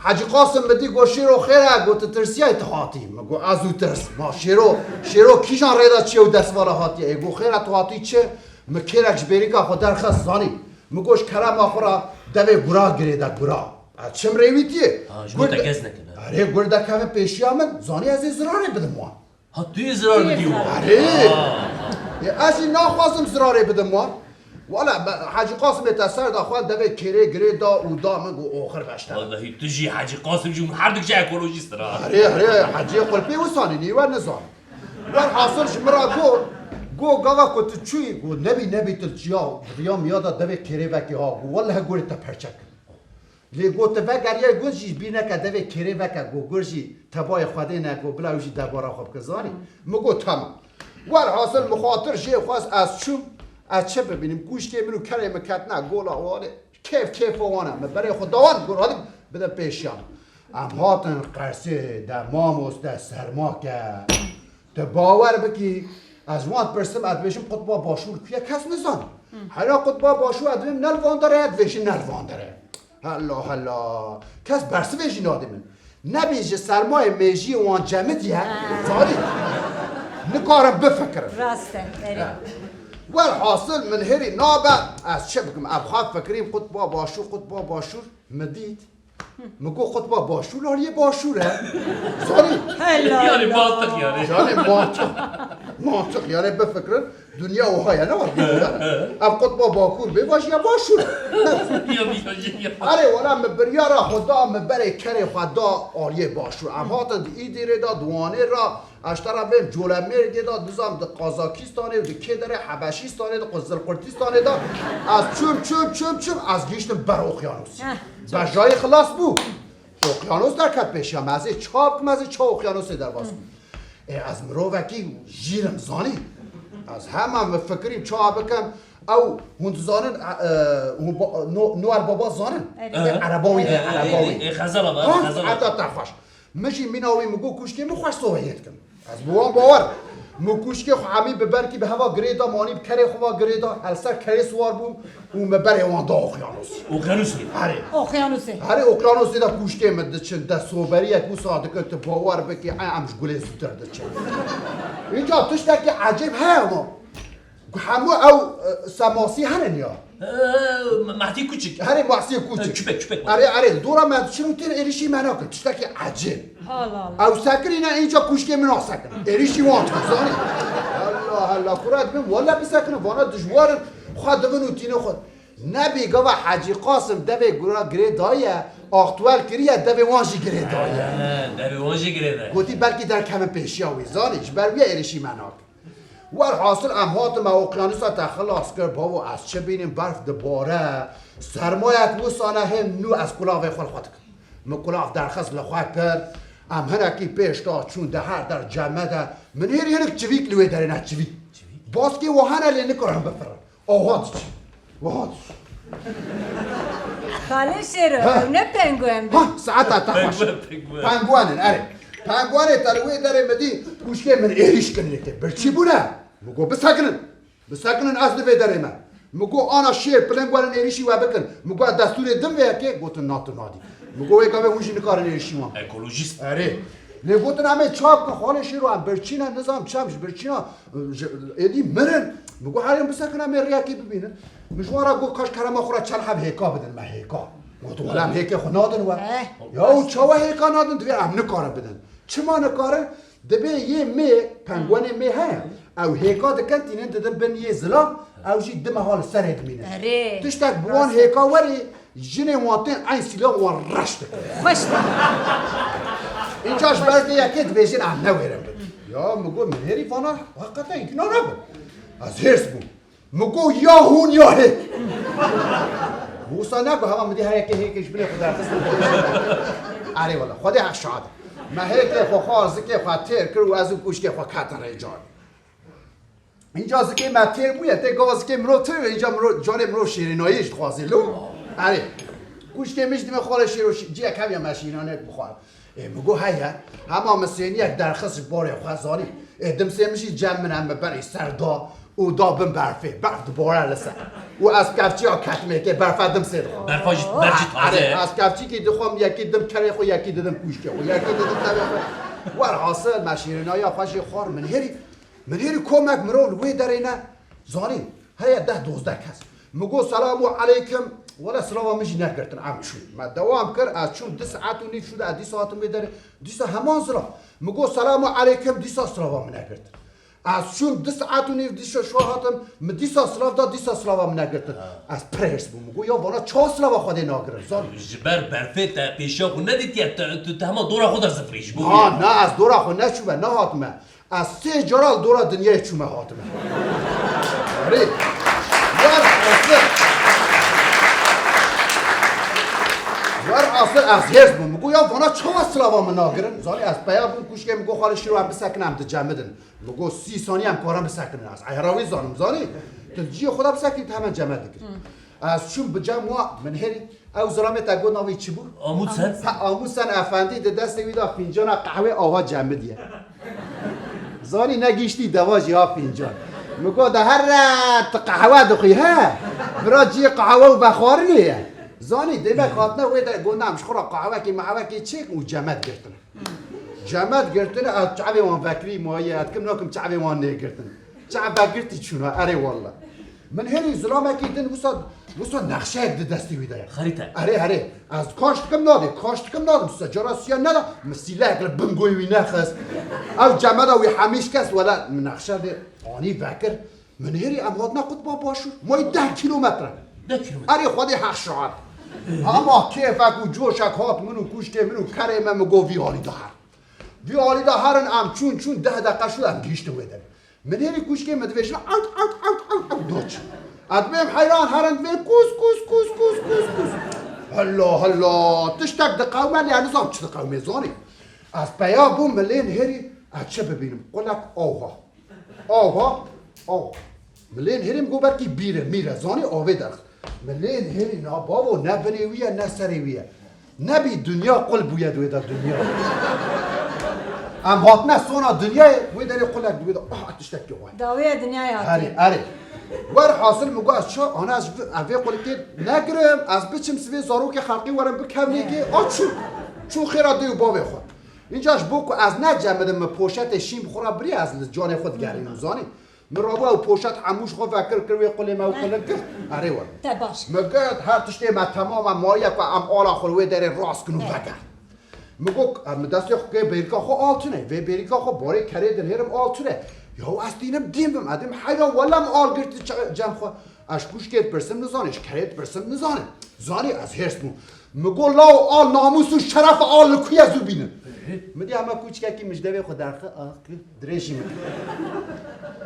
Hecî Qasim min dî, got, Şêro, xêr e? Got, tu tirsiyayî tu hatî? Min got, ez û tirs. Ma Şêro, Şêro kîjan rê de çiye û destvala hatiye? Ê, got, xêr e, tu hatî çi? Min kêrek ji bêrîka xwe derxist, zanî. Min got, ji kerema xwe re devê gura girêde, gura. Ez çim rêwîtiyê. Ha, ji bo te gez nekeve. Erê, gur dekeve pêşiya min, zanî ez ê zirarê bidim wan. Ha, tu yê zirar bidî wan. Erê. Ha. Ê, ez jî naxwazim zirarê bidim wan. Wala, be-, Hecî Qasimê te ser da xwe devê kêrê girê da û da min, got, oxir beşte. Wallahî tu jî Hecî Qasim jî hûn her du kişî ekolojîst in ha. Erê, erê, Heciyê Qulpê wisa nî, nî we nizan. Welhasil ji min re got, got, gava ku tu çûyî, got, nebî, nebî tu çiya, riya miya da devê kêrê vekî ha, got, wallahî gorê te perçe kir. Lê got, tu vegeriyayî, got, jî bîr neke devê kêrê veke, got, gur jî tebayê Xwedê ne, got, bila ew jî debara xwe bike, zanî? Min got, temam. Welhasil min xatir jê xwest, ez çûm, ez çi bibînim? Kûşkê min û kerê min ketine gola Wanê. Kêf kêfa wan e. Min berê xwe da wan, got, hadi bidin pêşiya min. Em hatin qersê de, mamoste, serma ke. Tu bawer bikî, ez wan dipirsim, ez dibêjim qutba başûr ku ye, kes nizan. Hela qutba başûr ez dibêm ne li van derê ye, dibêjin ne li van derê ye. Hela, hela. Kes bersivê jî nadê min. Nebî ji sermayê mêjiyê wan cemidî ye, zarî. Nikarin bifikirin. Rast e, erê. He. Welhasil min hêrî nabe, ez çi bikim? Ev xwe fikirîm, qutba başûr, qutba başûr. Min dît. Min got, qutba başûr aliyê başûr e. Zanî? Hela. Yani mantık yani. Yani mantık. Mantık yani, bifikirin. Dinya wiha ye, ne var? Ev qutba bakur bê, vajiya başûr. Ya, ya, ya, ya. Erê, wala min biryara xwe da, min berê kerê xwe da aliyê başûr. Em hatin di Îdîrê de, di Wanê re, ez ji te re bêm Colemêrgê de, dizam di Qazakistanê û di kê derê, Hebeşîstanê de, Quzilqurtistanê de. Ez çûm, çûm, çûm, çûm, ez gihîştim ber oqyanûsê. Heh. Bejayî xilas bû. Oqyanûs derket pêşiya me. Ez ê çawa bikim, ez ê çawa oqyanûsê derbas bikim? Ê, ez mirovekî jîr im, zanî. Ez hemen min fikirîm çawa bikim. Ew, hûn dizanin, e, e, hûn ba-, No-, Noel Baba zanin? Evet. Ê, ereba wî de, ereba wî. Ê, ê, Xezala be, ha, Xezala. Heta te xweş. Min jî mîna wî, min got, kûşkê min xweş sohiyê dikim. Ez bi wan bawer. Min kûşkê xwe hemî bi berkî bi heva girê da, manî bi kerê xwe va girê da, el ser kerê siwar bûm û me berê wan da oqyanûsê. Oqyanûsê? Herê. Oqyanûsê. Herê oqyanûsê de kûşkê min diçin, de soberiyek wisa dikin, tu bawer bikî, e, em ji gulê zûtir diçin. Înca tiştekî ecêb heye ama. Hemû ew, e, semasî herin ya. Ee, Mehdî Kuçik. Herê Mehdî Kuçik. Ee, küpek, küpek. Erê, erê, li dora me diçin û tên êrişî me nakin. Tiştekî ecêb. Allah Allah. Ew sekirîne, înca kûşkê min a sekin. Êrişî wan dikin, zanî? Allah Allah, kura dibin, wele bisekinin, vana dijwar in, xwe divin û tînin xwe. Nebî gava Hecî Qasim devê gura girê daye, aktuel kiriye, devê wan jî girê daye. He, devê wan jî girê daye. Gotî belkî derkevin pêşiya wî, zanî? Ji ber wî êrişî me nakin. Werhasil em hatin, me oqyanûsa te xilas kir, bavo, ez çi bînim, berf dibare, sermayek wisa ne, hê nû ez kulavê xwe li xwe dikim. Min kulav derxist li xwe kir. Em hinekî pêş de çûn di her der ceme de. Min hêrî hinek çivîk li wê derê ne çivîk. Baskê we hene lê nikarin bifirin. Awa diçî. Waha diçî. Xalê Şêro, Ha. ew ne penguen bi. Ha, saeta te xweş. Penguen, penguen. Penguen in, erê. Penguenê te li wê derê min dî, kuşkê min êrîş kirin yekê. Birçî bûne. Min got, bisekinin. Bisekinin ez li vê derê me. Min got, ana şêr, pilinguenin êrîşî we bikin. Min got, ez destûrê dim vê yekê, gotin, na tu nadî. Min got, wê gavê hûn jî nikarin êrîşî wan. Ekolojîst. Erê. Lê gotin, em ê çav bikin, xalê Şêro, em birçî ne, nizam çem ji birçî ne. Ji, êdî mirin. Min got, herê bisekin em ê rêyekê bibînin. Min ji wan re got, kaş kerema xwe re çend heb hêka bidin me, hêka. Got, wele em hêkê xwe nadin we. Eh. Ya û çawa hêka nadin, divê em nikarin bidin. Çima nikarin? Dibê yê mê, penguenê mê heye. Ew hêka dikin, tînin didin bin yê zilam, ew jî di meha li serê dimînin. Erê. Tiştek bi wan hêka werê, jinê wan tên eyn sîla wan reş dikin. Xweş dikin. Înca ji ber vê yekê dibêjin em newêrin bin. Ya min got, min hêrî vana heqeta îkna nebin. Ez hêrs bûm. Min got, ya hûn ya hê. Wisa negot, hema min dî her yekê hêkê ji binê xwe derxistin. Erê wele, Xwedê heq şahid. Me hêkê xwe xwar, zikê xwe têr kir û ez û kuşkê xwe ketin rê canê. Înca zikê me têr bûye, tê gava zikê mirov têr, înca mirov, canê mirov şêrînayî jî dixwazê lo. Erê. Kuşkê min jî dimê xalê Şêro şî-, ciyek heviya me şîrînanê bixwar. Ê, min got, heye. Hema min sêniyek derxist ji barê xwe, zanî. Ê, dimsê min jî cem min em berî ser da û da bin berfê. Berf dibare li ser. Û ez kevçiya ketmê kê berfe dimsê dixwam. Berfa jî, berf jî taze. Erê, ez kevçîkî dixwam, yekî dim kerê xwe, yekî didim kuşkê xwe, yekî didim tevê xwe. Werhasil me şîrînaya xwe jî xwar, min hêrî, min hêrî komek mirov li wê derê ne. Zanî, heye deh dozdeh kes. Min got, selamu aleykum. Wele silava min jî negirtin, em çûn. Me dewam kir, ez çûm du saet û nîv şû de, ez dîsa hatim wê derê. Dîsa heman silav. Min got, selamu aleykum, dîsa silava min negirtin. Ez çûm du saet û nîv dîsa şû hatim, min dîsa silav da, dîsa silava min negirtin. Ez pir hêrs bûm. Min got, ya vana çawa silava Xwedê nagirin, zanî? Ji ber berfê te pêşiya xwe nedîtiye, te, tu, te hema dora xwe de zifrî ji bo Ha, wê. Na, ez dora xwe neçûme, nehatime. Ez sê cara li dora dinyayê çûme hatime. Erê. Wer asir. Wer asir ez hêrs bûm. Min got, ya vana çawa silava min nagirin? Zanî ez peya bûm, kuşkê min got, xalê Şîro em bisekine, em dicemidin. Min got, sî sanî em karin bisekinin. Ez eyra wî zanim, zanî. Tu di ciyê xwe de bisekî, tu hemen cemed dikir. Ez çûm bi cem wa, min hêrî. Ew zilamê te got navê çi bû? Amundsen. Ha, Amundsen Efendî di destê wî de fîncana qehwê ava cemidiye. Zanî negihiştî dewa jî ha fîncan. Min got, de here tu qehwe dixwî, he? Bira cihê qehwe û vexwarinê ye. Zanî, demek hatine wê de got, na, em ji xwe re qehwekê mehwekê çêkin û cemed girtine. Cemed girtine, ez çavê wan vekirî maye, ez kim nakim çavê wan nêgirtin. Çav vegirtî çûna, erê walla. Min hêrî zilamekî din wisa, wisa nexşeyek di destê wî de ye. Xerîte. Erê, erê. Ez kaş dikim nadê, kaş dikim nadim. Sicera siya neda, min sîlehek li bin goyê wî nexist. Ew cemeda wî hemî şikest, wela min nexşe dê anî vekir. Min hêrî em hatine qutba başûr. Mayî deh kîlometre. Deh kîlometre. Erê Xwedê heq şahid. Hema kêfek û coşek hat min û kuşkê min û kerê me, min got vî alî de her. Vî alî de herin em çûn, çûn, deh deqe şû em gihîştin wê derê. Min hêrî kuşkê min dibêjin, ew, ew, ew, ew, ew, doç. Ez dibêm heyran, herin dibê kus, kus, kus, kus, kus, kus. Hela, hela, tiştek diqewime, lê ez nizam çi diqewimê, zanî. Ez peya bûm, min lê nihêrî, ez çi bibînim? Qulek, awha. Awha, awha. Min lê nihêrî, min got belkî bîr e, mîr e, zanî, avê derxist. Min lê nihêrî, na bavo, ne binê wî ye, ne serê wî ye. Nebî dinya qul bûye di wê de dinya. Em hatine sona dinyayê, wê derê qulek di wê de, ah, tiştekî xwe. Dawêya dinyayê hatiye. Erê, erê. Werhasil min got, ez ça, ana ez vi-, ez vê qulikê negirim, ez biçim sivê zarokê xelkê werim bikevnê kê, a çû. Çû xêra dê û bavê xwe. Înca ji bo ku ez necemidim, min poşetê şîn bi xwe re biriye, ez li canê xwe digerînim, zanî. Min rabû ew poşet hemû ji xwe vekir, kir wê qulê me û qulik girt. Erê were. Te baş. Min girt, her tiştê me temam e, maye ku em ala xwe li wê derê rast kin û vegert. Min got, em, min destê xwe kê bêrîka xwe al tune, vê bêrîka xwe barê kerê dinêrim al tune. Ya ez tînim dîn bim, ez dîm heyran, wela min al girtî çe-, cem xwe. Ez ji kuşkê dipirsim nizane, ji kerê dipirsim nizane. Zanî ez hêrs bûm. Min got, law al namûs û şeref al li ku ye zû bînin. Min dî hema kûçikekî min ji devê xwe derxi, ah, ki dirêjî min.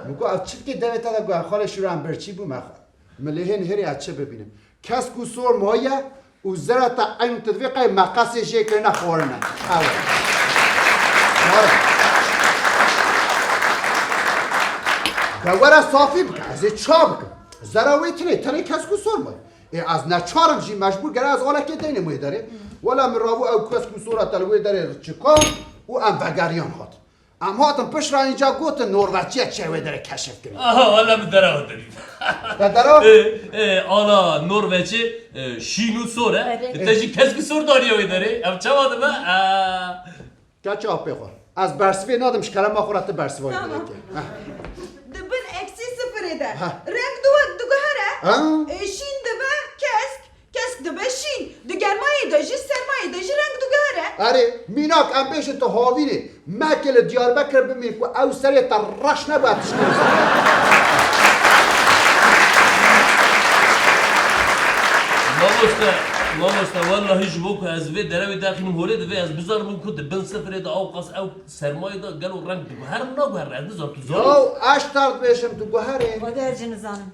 Min got, ev çi dikê devê te de, got, xalê Şûra em birçî bûme. Min lê hê nihêrî ez çi bibînim. Kesk û sor maye û zere te eyn tu divê qey meqesê jê kirine xwarine. Ew e. Were. De were safî bike, ez ê ça bikim? Zere wê tune, tenê kesk û sor me. Ê, ez neçar im jî, mecbûr gere ez alekê deynê wê derê. Wela min rabû ew kesk û sora te li wê derê çika û em vegeriyan hat. Em hatin pişt re, înca gotin Norveçiye çi wê derê keşif kirin. Aha, wela min derew te dît. Te derew? Ê, ê, ala Norveçê, e, şîn û sor e. Erê. Te jî kesk û sor daniye wê derê. Ev çawa dibe? Aa. Keça apê xwe. Ez bersivê nadim, ji kerema xwe re tu bersiva wê Tamam. derê ke. Heh. Di bin eksî sifirê de Heh. reng du wek diguhere. Ha? Ê, şîn dibe kesk, kesk dibe şîn. Di germayê de jî, sermayê de jî reng diguhere. Erê, mînak em bêjin tu havînê. Meke li Diyarbekir bimîn ku ew serê te reş nebû, ev tişt. Mamoste, mamoste, wellahî ji bo ku ez vê derewê derxînim holê, divê ez bizanim ku di bin sifirê de ewqas ew sermayê de gelo reng diguhere naguhere, ez nizanim tu zanî. Ya ez ji te re dibêjim tu guherê. Xwedê ez jî nizanim.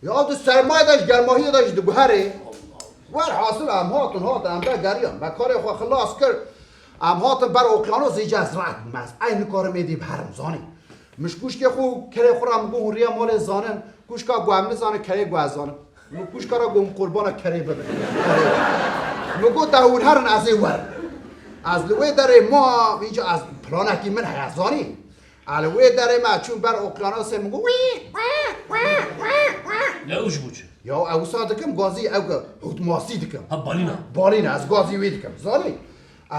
Ya tu sermayê de ji germahiyê de jî diguherê. Werhasil em hatin, hatin, em vegeriyan, me karê xwe xilas kir. Em hatin ber okyanos, îca ez rahat bûm, ez ey nikarim êdî biherim, zanî. Min ji kûşkê xwe û kerê xwe re min got hûn riya malê zanin, kûşka ku em nizanin, kerê ku ez zanim. Min kûşka re got hûn qurbana kerê bibin. Kerê. Min got te hûn herin, ez ê werim. Ez li wê derê ma, îca ez planekî min heye, zanî. A li wê derê me çûn ber okyanosê, min got, "Wî, wî, wî, wî, wî." Ya ew ji bo çi? Ya ew wisa dikim, gazî ew ke hûtmasî dikim. Ha, balîna. Balîna, ez gazî wî dikim. Zanî?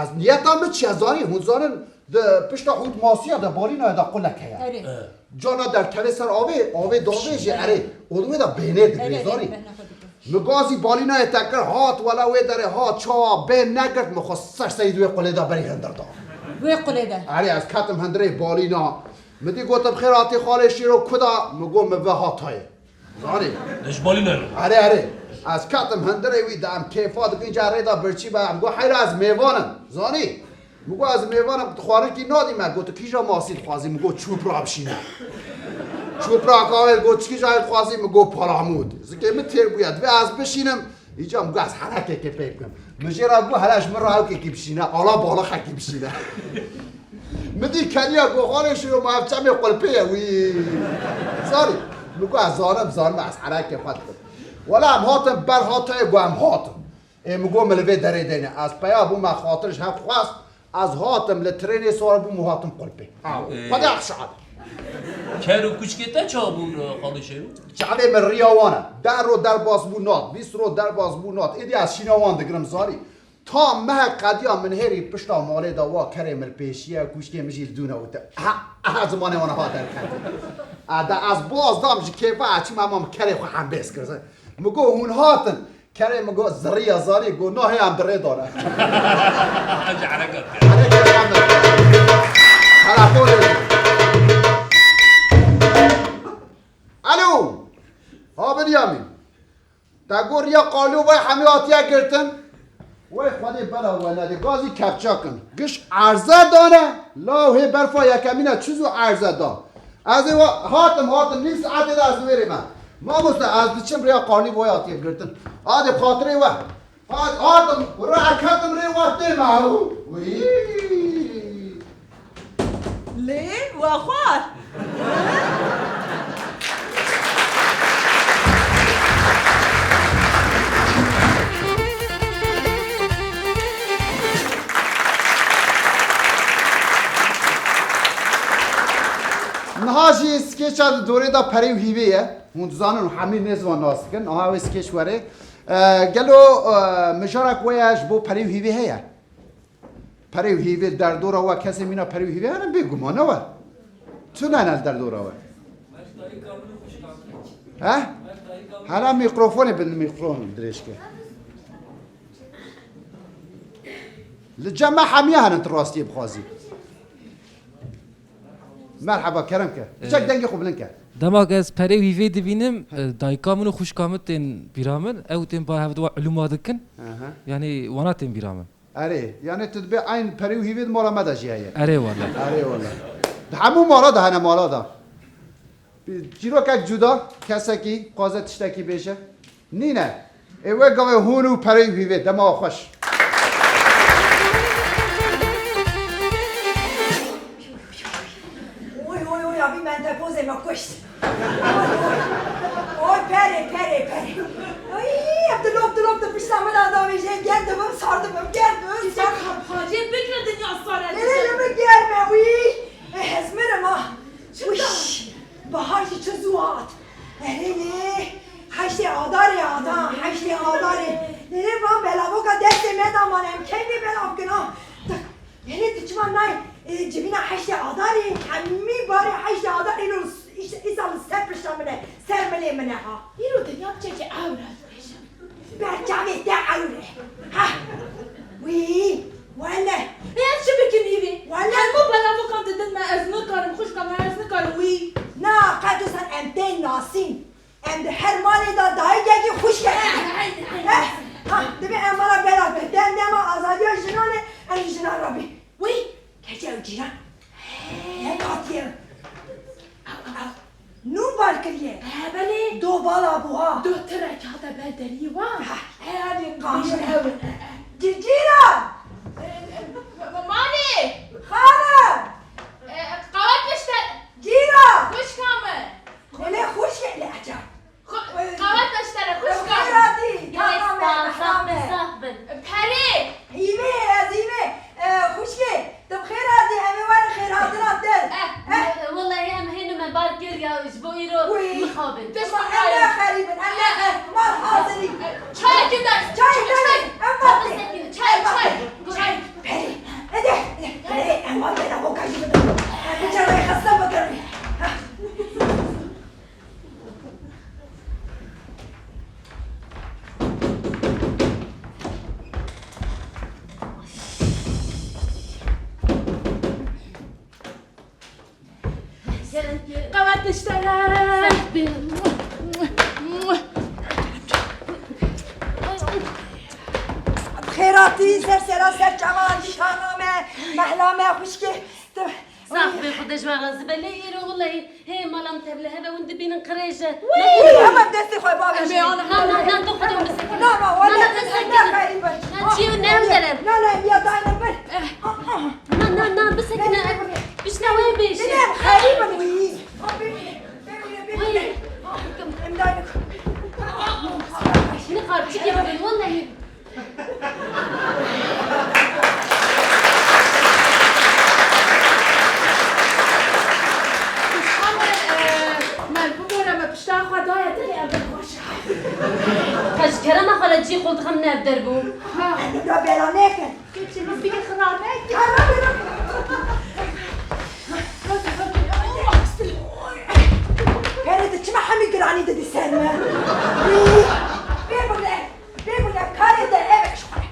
Ez niyeta min çi ye, zanî? Hûn zanin, di pişta hûtmasiya de, balînaya de qulek heye. Erê. E. Cana derkeve ser avê, avê davêjê, erê. Û di wê de bêhnê digirê, Erê, erê, zanî? bêhna xwe dike. Min gazî balînayê te kir, hat, wela wê derê hat, çawa bê negirt, min xwe ser seyî di wê qulê de berî hindir da. Wê qulê de. Erê, ez ketim hindirê balîna. Min dî gotim, "Xêr hatî xalê Şêro, ku da?" Min got, "Min ve hatayê." Zanî? Ji balînayê re. Erê, erê. Ez ketim hindirê wî de, em kêfa dikin, ca rê de birçî be, em got, "Heyra ez mêvan im." Zanî? Min got, "Ez mêvan im, tu xwarinkî nadî me." Got, "Tu kîja masî dixwazî?" Min got, "Çûpra bişîne." Çûpra kawê got, "Çi kîja dixwazî?" Min got, "Palamûd." Zikê min têr bûye. Divê ez bişînim. Îca min got, "Ez herekekê pê bikim." Min jê re got, "Hele ji min re ewkekî bişîne. Ala balixekî bişîne." Min dî keniya got, "Xalê Şêro, ma ev çemê qulpê ye wî." Zanî? Min got, "Ez zanim, zanim, ez herekê xwe dikim." Wela em hatin ber hatayê, got, "Em hatin." Ê, min got, "Min li vê derê deyne." Ez peya bûme xatir ji hev xwest. Ez hatim, li trênê sar bûm û hatim qulpê. Aw, Ê. Xwedê exşad. Ker û kuçkê te çawa bûn, e, xalê Şêro? Çavê min riya wan e. Deh ro derbas bû nat, bîst ro derbas bû nat. Êdî ez şîna wan digirim, zarî. Ta mehek qediya min hêrî pişta malê de wa kerê min pêşiye, kuçkê min jî li dûne û te. Aha, aha, zimanê wan ha derket. A, de ez baz dam ji kêfa, ez çûm, hema min kerê xwe hembêz kir. Min got, "Hûn hatin." Kerê min got, "Zirriya, zarî." Got, "Na hê, em di rê de ne." Hece hereket kir. Hereket kir. Telefonê. Alo. Ha, Binyamîn. Te got riya Qarlî û vay hemî hatiye girtin. Wey Xwedê bela we nedê. Gazî kepçak in. Giş erze dane. Law hê berfa yekemîne çi zû erze da. Ez ê wa-, hatim, hatim, nîv saetê de ez li wê rê me. Mamoste, ez diçim rêya Qarlî, boya hatiye girtin. Adê xatirê we. Hat, hatim, raketim rê we tê me. Wî. Lê we xwar. Niha jî skêça di dorê de perê û hîvê ye. Hûn dizanin û hemî nêz wan nas dikin. Aha wê skêç were. E, gelo, e, mijarek we ye ji bo perê û hîvê heye? Perê û hîvê li derdora we, kesê mîna perê û hîvê hene? Bêguman ne we. Tune ne li derdora we. He? Hela mîkrofonê bin, mîkrofon dirêj ke. Li cem me hemiya hene, tu rastiyê bixwazî. Merheba, kerem ke. Çek Ee, dengê xwe bilind ke. Dema ku ez perê û hîvê dibînim, He. e, dayika min û xwişka min tên bîra min. Ew tên ba hev di wa ilûma dikin. Aha. Yanî wana tên bîra min. Erê, yanî tu dibê eyn perê û hîvê di mala me de jî heye. Erê wele. Erê wele. Di hemû mala de hene mala de. Çîrokek cuda, kesekî, xwaze tiştekî bêje. Nîne. Ê wê gavê hûn û pereyê hîvê, dema we xweş. Oy, oy, oy, abî mentepozê me kuşt. Oy, oy. Oy, perê, perê, perê. Ay, ev dilop, dilop di pişta min de davêje, ger dibim, sar dibim, ger dibim, sar dibim. Hacê bikre dinya sare. Lê, lê, lê, min germ e, wî. E, ez mirim ha. Çi Wî. da? Bahar jî çi zû hat. Erê lê, heştê Adarê hata, heştê Adarê. Erê van belavoka destê me da mane, em kengê belav kin ha. Erê tu çima nayê, e, civîna heştê Adarê, hemî barê heştê Adarê îro s-, îs-, îsal li ser pişta min e, ser milê min e ha. Îro dinya piçekî ewr e. Ber çavê te ewr e. Ha. Wî, wele. Ê, ez çi bikim hîvî? Wele. Hemû belavokan didin me, ez nikarim, xwişka me, ez nikarim wî. Na, qet wisa em tên nasîn. Em di her malê de dayikekî xwişkekî. He, he, he. Eh, ha, divê em mala belav be. Dem dema azadiya jinan e, em ji jinan re bê. Wî, keçe ew cîran. He. Yek hatiye. Ew, ew. Nû bar kiriye. He, belê. Do bala bû ha. Do tirek hate ber deriyê wan. Ha. He, hadi Qaşe. Ew. Cî-, cîran. E, e, ma-, malê. Xanım. E, qawet pişte. Cîran. Xwişka min. Lê xwişkê lê ecab. Xwe-, qawet pişte re, xwişka. Xêr hatî. Gelek spas, sax bin, sax bin. Perê. Hîvê, ez hîvê. E, xwişkê, tu bi xêr hatî, em ê werin xêrhatina te. Eh, eh. Wellahî em hênû me bar kir ya, ji bo îro mixabin. Em ne xerîb in, em ne xerîb. Mal hazirî. Çayekî de. Çay, çay. Em vatê. Çay, çay. Çay. Perê. Hadi, hadi. Perê, em vatê de hoka jî bidin. Em biçe rê xiste bikirin. Ha. Qewet pişte re. Bi xêr hatî, ser sera ser çava, nîşana me, mehla me, xwişkê. Sax be, Xwedê ji we razî be. Lê îro wellahî hê mala min tevlihev e, hûn dibînin qirêj e. Wî, hema destê xwe bavêjin. Na, na, na, tu Xwedê bisekine. Na, na, wele, na, na, bisekine. Na, xerîb in. Na, çi ne em derin? Na, na, ya dayne bir. Na, na, na, bisekine. Bişne wê bêjin. Ne, xerîb in wî. Wî. Em dayne. Şunu qarçik yapın, wellahî. Hame, e, me bibore me pişta xwe daye te, em bi xweş e. Te ji kerema xwe re cî xwe dixim ne ev derbû. Ha. Em li bela nekin. Keçê min bigir xira nekin. Ha, ha, ha. Perê tu çima hemî giranî didî ser me? Wî, pê bigre. Bê bûne karê te ev e ji xwe re.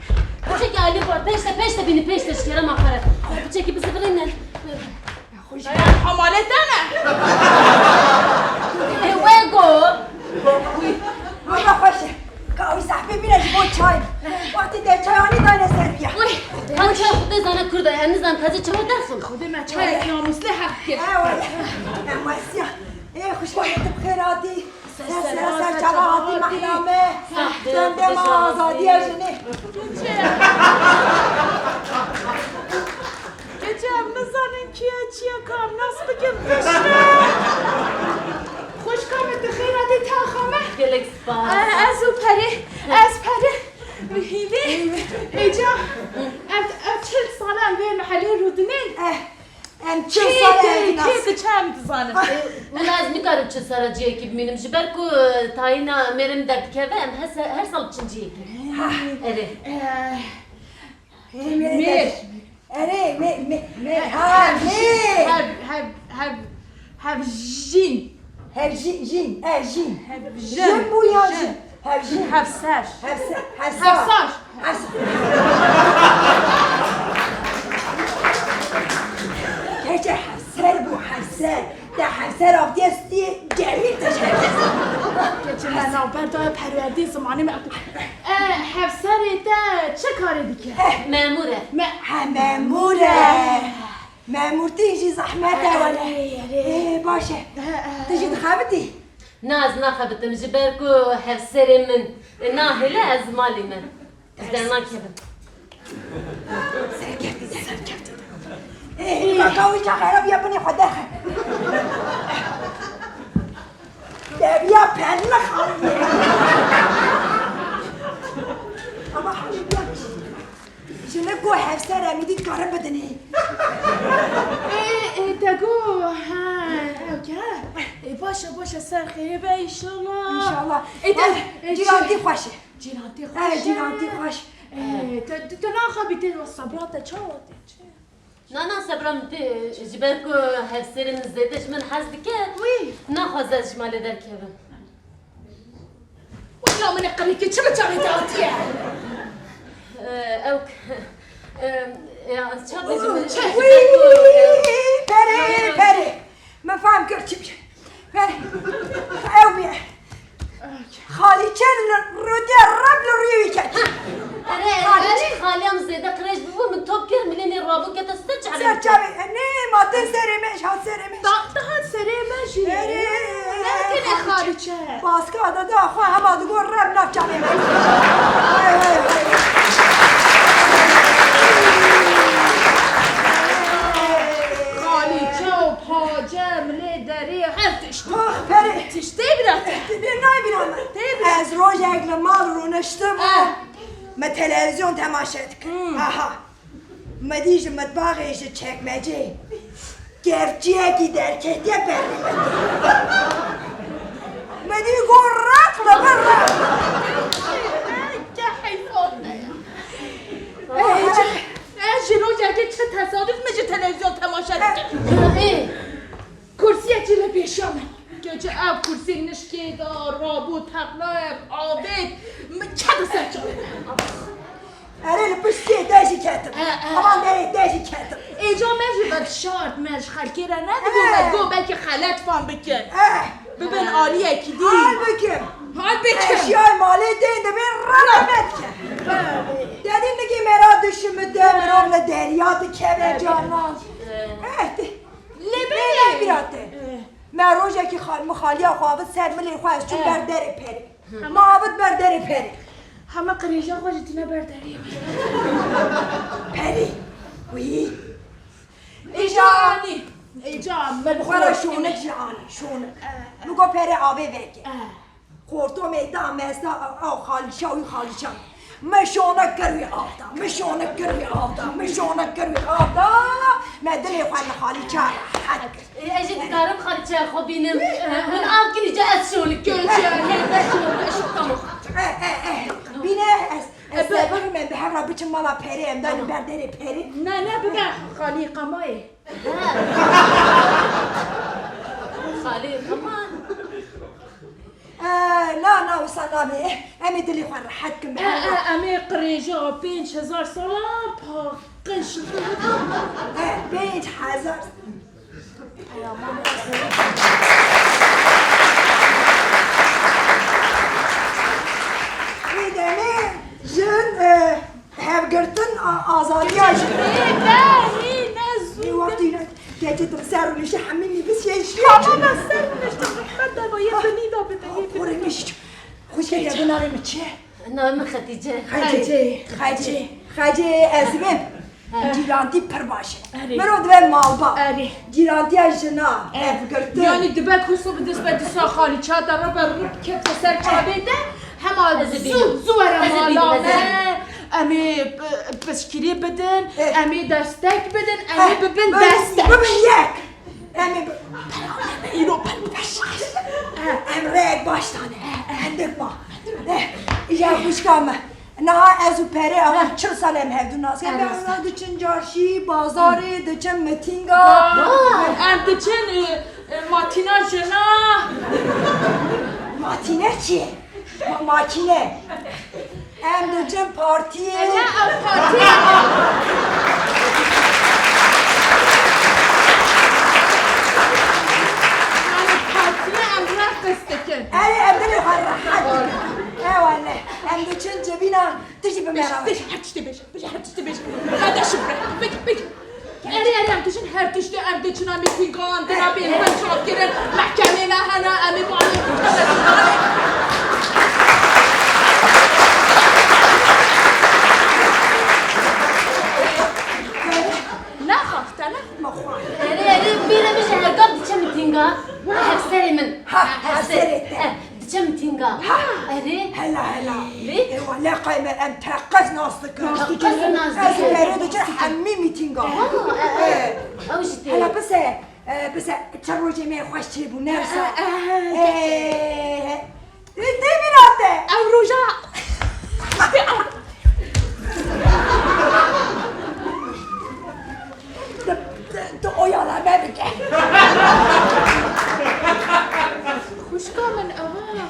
Piçekî alî xwe, pêş te, pêş te bînî, pêş te ji kerema xwe re. Piçekî bizivirîne. Xwe jî. Hemalê te ne? Ê, we go. Wî, wî xweş e. Ka wî sehpê bîne ji bo çay. Wextê te çay anî dayne ser piya. Wî, kan çay xwe dê zane Kurda, em nizan teze çawa derxin. Xwedê me çayek namûslê heq kir. E, wele. Em wesiya. Ê, xwişka min tu bi xêr hatî. Ser sera ser çava hatî mehna me. Dem dema azadiya jinê. Keçê em nizanin kî ye, çi ye, ka em nas bikin piştre. Xwişka min tu xêr hatî taxa me. Gelek spas. Eh, ez û Perê, ez Perê. Hîvî. Êca. Ev, ev çil sal e em vê mehelê rûdinên. Eh. Em çil sal e ev nas. Kê diçe em dizanin. Wela ez nikarim çil sala ciyekî bimînim. Ji ber ku, e, tayîna mêrê min derdikeve, em her se-, her sal diçin ciyekî. Ha. Erê. Eh, mêr. Erê, me, me, me, ha, me. Hev, hev, hev, hevjîn. Hevjîn, jîn, e, jîn. Hevjin. Jin bû ya jin? Jin. Hevjîn. Hevser. Hevse-, hevsar. Hevsar. Hevs-, Keçe hevser bû, hevser. Te hevser avdiye stiyê cemîl te ji hevser. Keçe me navber daye perwerdê zimanê me. E, hevserê te çi karê dike? Eh. Memûr e. Me-, ha, memûr e. Eh. Memûrtî jî zehmet e wele. Erê, erê. Ê, baş e. He, he. Tu jî dixebitî? Na, ez naxebitim, ji ber ku hevserê min nahêle, ez malê me. Ez dernakevim. Serkeftin, serkeftin. Ê, baka wî çax era biya binê xwe derxe. Deviya penli xaliye. Ama hemî biya. Ji li ku hevser em dî dikarin bidinê. Ê, ê, te got, ha, ew ke. Ê, baş e, baş e, ser xêrê be, înşallah. Înşallah. Ê, te, ê, cîrantî xweş e. Cîrantî xweş e. Ê, cîrantî xweş. Ê, te, te, te naxebitî, sebra te çawa tê, çi? Na, na, sebra min tê, ji ber ku hevserê min zêde ji min hez dike, wî, naxwaze ez ji malê derkevim. Wela min e qirikê, çi bi çavê te hatiye? Ee, ew, ee, ya, çawa bêjim, ji ber ku, ee, Wî, perê, perê. Min fehm kir çi bî. Perê. Ew bî. Xalîçe li rûdê reb li rûyê wî ket. Erê, erê, xalîya min zêde qirêj bûbû, min top kir, milê nê rabû kete ser çavê. Ser çavê. Nê, ma tên serê me, hat serê me. Da, dihat serê me jî. Erê, ne tenê xalîçe. Baska da da xwe hema digot reb nav çavê me. Hay, hay, hay. Xalîçe û pace, milê derê, her tişt. Ah, perê. Tiştê bira te. Tê bira nayê bira me. Tê bira. Ez rojek li mal rûniştim. Eh. Me televîzyon temaşe dikim. Hmm. Aha. Me dî ji mitbaxê ji çekmecê kevçiyekî derketiye berê me. Me dî got req li vir req. Ke heyfan me ya. Ê, ez ji rojekê çi tesaduf min ji televîzyon temaşe dikim. Ê. Kursiyek jî li pêşiya min. Keçi ev kursî nişkê da, rabû, teqla, avêt, min kete ser çavê. Erê, li piştê te jî ketim. E, e. Aman derê te jî ketim. Êca me jî vedişart, me ji xelkê re nedibû, e, me got belkî xelet fam bikin. E. Bibin aliyekî dî. Hal bikim. Hal bikim. Eşyayê malê tên dibên rana me dikin. Te dî nikê me ra dişimite, mirov li derya dikeve, canan. Eh, te. Lê belê. Lê bira te. Eh. Me rojekî xal-, min xaliya xwe avit ser milê xwe, ez çûm, eh, ber derê perê. Hı. Me avit ber derê perê. Hema qirêja xwe jî tîne ber derê. Perê. Wî. Êca anî. Êca min bi xwe re şonik jî anî. Şonik. Eh, eh. Min got perê avê veke. Eh. Xortomê da mesta, ew xalîça, wî xalîça. Min şonek kir wî av da, min şonek kir wî av da, min şonek kir wî av da. Me dilê xwe li xalîça rehet kir. Ê, ez jî dikarim xalîçeya xwe bînim. Min av kirî, ca ez şonik kirim. Göçe, ne, ne şonik, ez şonik tamam. Eh, eh, eh. Bîne, ez, ez, e, bi- sebir me bi hev re biçim mala perê, em danî ber derê perê. Ne, ne, bibe xalî qamayê. Xalî qama. Eh, na, na, wisa nabe. Em ê dilê xwe rehet kin. Eh, eh, em ê qirêja pênc hezar sala paqij. Eh, pênc hezar. Wê demê jin, eh, Hevgirtin a-, azadiya jin. Ê, ne, hî, ne zû. Ê, wextî ne, keçê tu ser rûniştî hemî nivîsiyên şî. Tamam, ez ser rûniştim. Rehmet de ba, yê binî de bide, yê binî de. Xurê min jî. Xwişkê te, navê min çi ye? Navê min Xetîce. Xecê. Xecê. Xecê, ez bim. He. Cîrantî pir baş e. Erê. Mirov dibe malbat. Erê. Cîrantiya jina, erê, hevgirtin. Yanî dibe ku sibê dest be dîsa xalîça te re be rû kete ser çavê te, hema zû, zû were mala me. Em ê, e, piştgirî bidin, eh, em ê destek bidin, em ê, eh, bibin destek. Bibin yek. Em ê bi-, îro pir baş. Eh, em rêyek baş dane. Eh, eh. Hindik ma. Eh, îja xwişka me. Niha ez û Perê, awa, eh, çil sal em hevdû nas dikin. Em nas dikin. Em diçin carşî, bazarê, diçin mitînga. Ah, em diçin, e, e, matîna jina. Matîne çi ye? Ma-, makîne. Em diçin partiyê. E, ne, ev partî. Yanî partiyê em reqs dikin. Erê, em dilê xwe rehet dikin. Ewele, em diçin civîna. Tu jî bi me re bêje. Bêje, her tiştê bêje. Bêje, her tiştê bêje. Kardeşim, bêje, bêje. Erê, erê, em dijîn her tiştê, em diçin, em ê pîngan, dina bê, em çapkirin, mehkemê me hene, em ê balê. Nexa, te ne? Erê, erê, bêre min ji hevgav diçe mitînga. Hevserê min. Ha, hevserê te. Eh, diçe mitînga. Ha. Erê. Hela, hela. Lê? Ê, wele qey me em teqez nas dikin. Nas dikin. Teqez nas dikin. Ez û Perê diçin hemî mitînga. Ha, e, e. Eh. Ew jî tê. Hela bise, e, bise, çend rojê me xweş çêbû, ne wisa? E, e, e, Ê, tê bîra te? Ew roja. Tu, tu, tu oya la me bike. Xwişka min, aha.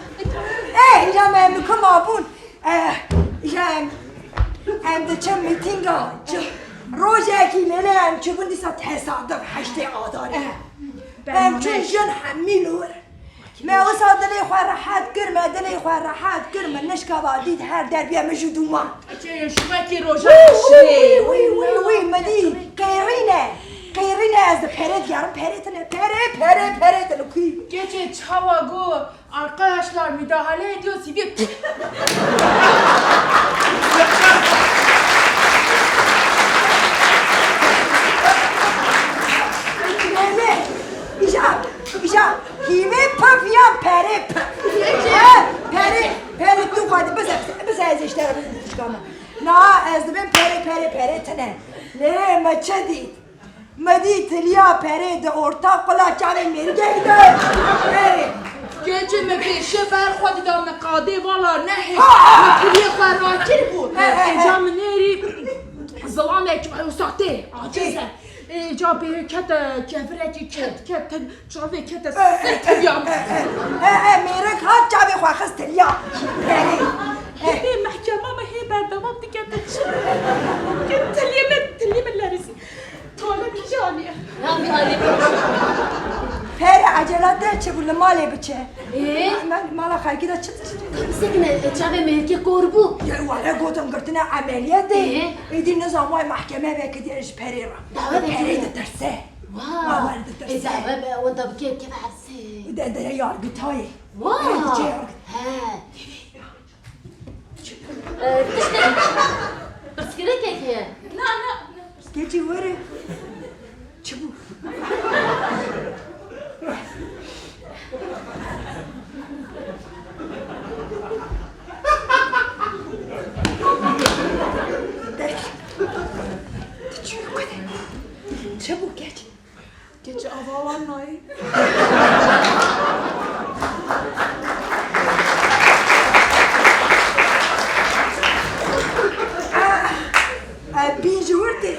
Ê, îja me em li ku mabûn? Eh, îja em, em diçin mîtînga. Rojekî lêlê em çûbûn dîsa tesaduf heştê Adarê. Eh, em çûn jin hemî li wir. Me wisa dilê xwe rehet kir, me dilê xwe rehet kir, min nişka va dît her derbiye min ji dûman. Çê şivekî roja Wî, wî, şiyê. Wî, wî, wî, wî, min dî qêrîne. Qêrîne ez di Perê digerim, Perê tine, Perê, Perê, Perê tine, kû? Keçê çawa got, arkadaşlar müdahale ediyoruz, bir Lê, lê, îja, îja, hîvê pif yan Perê pif. He, Perê, Perê tu xwedî bize, bize, bize ez îşte re bixşka me. Na, ez dibêm Perê, Perê, Perê tine. Lê me çi dît? Me dît tiliya Perê di orta qula çavê mêrgek de. Perê. Keçê me pêşe ber xwe dida me qadê vala nehê. Ha! Me tiliyê xwe rakir bû. He, he, he. Êca min nêrî zilamek wisa tê, aciz e. Ê, ca bê kete kevirekî ket, ket, çavê kete ser tiliya min. E, e, mêrik hat çavê xwe xist tiliya. Perê. Hê mehkema me hê berdewam dike te çi? Tiliyê min, tiliyê min lerizî. Tuwalet kî anî? Ya bir alî. Perê ecela te çêbû li malê biçe. Ê? Me, mala xelkî de çi, çi? Sekine, çavê mêrikê kor bû. Ya were gotin girtine emeliyatê. Ê? Êdî nizam wayê mehkeme vekirdiye ji Perê re. Dawe vekirdiye. Perê ditirse. Wow. Wa were ditirse. Ê, dawe be, wenda bike, keve hepsê. De, de yargitayê. Wow. Ê, diçe yargit. He. Ee, tiştek, pirsgirêkek heye. Na, na, na. Keçî were. Çi bû? Çi bû keç? Keçi ava wan nayê. Ev bîn ji wir tê.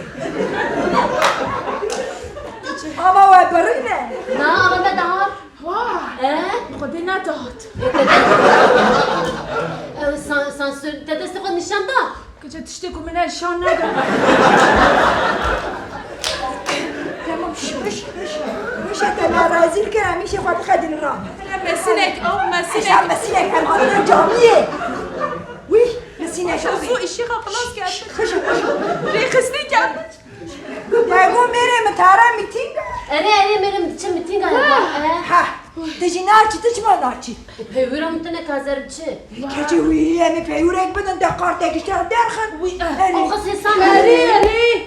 Ava we birîne. Na, ava me dihat. Wah! Eh? Xwedê nedihat. Ew san-, sansür, te destê xwe nîşan da? Keçe tiştê ku min e şan neda. Tamam, şş, şş, şş. Wişe te me rezîl kir, em îşê xwe bixedin ra. Mesinek, ew mesinek. Eşa mesinek, em hatine camiyê. Wî, mesinek. Eşa zû îşê xwe xilas kir. Xişo, xişo. Rêxistin kir. Dego mêrê min tara mîtîng. Erê, erê, mêrê min diçe mîtînga. Ha. Ha. Te jî naçî, tu çima naçî? E, peywira min tine kazerim çi? Keçê wî, em ê peywirek bidin, te kartek ji te derxin. Wî, eh. Erê. Axir sê sal Erê, erê.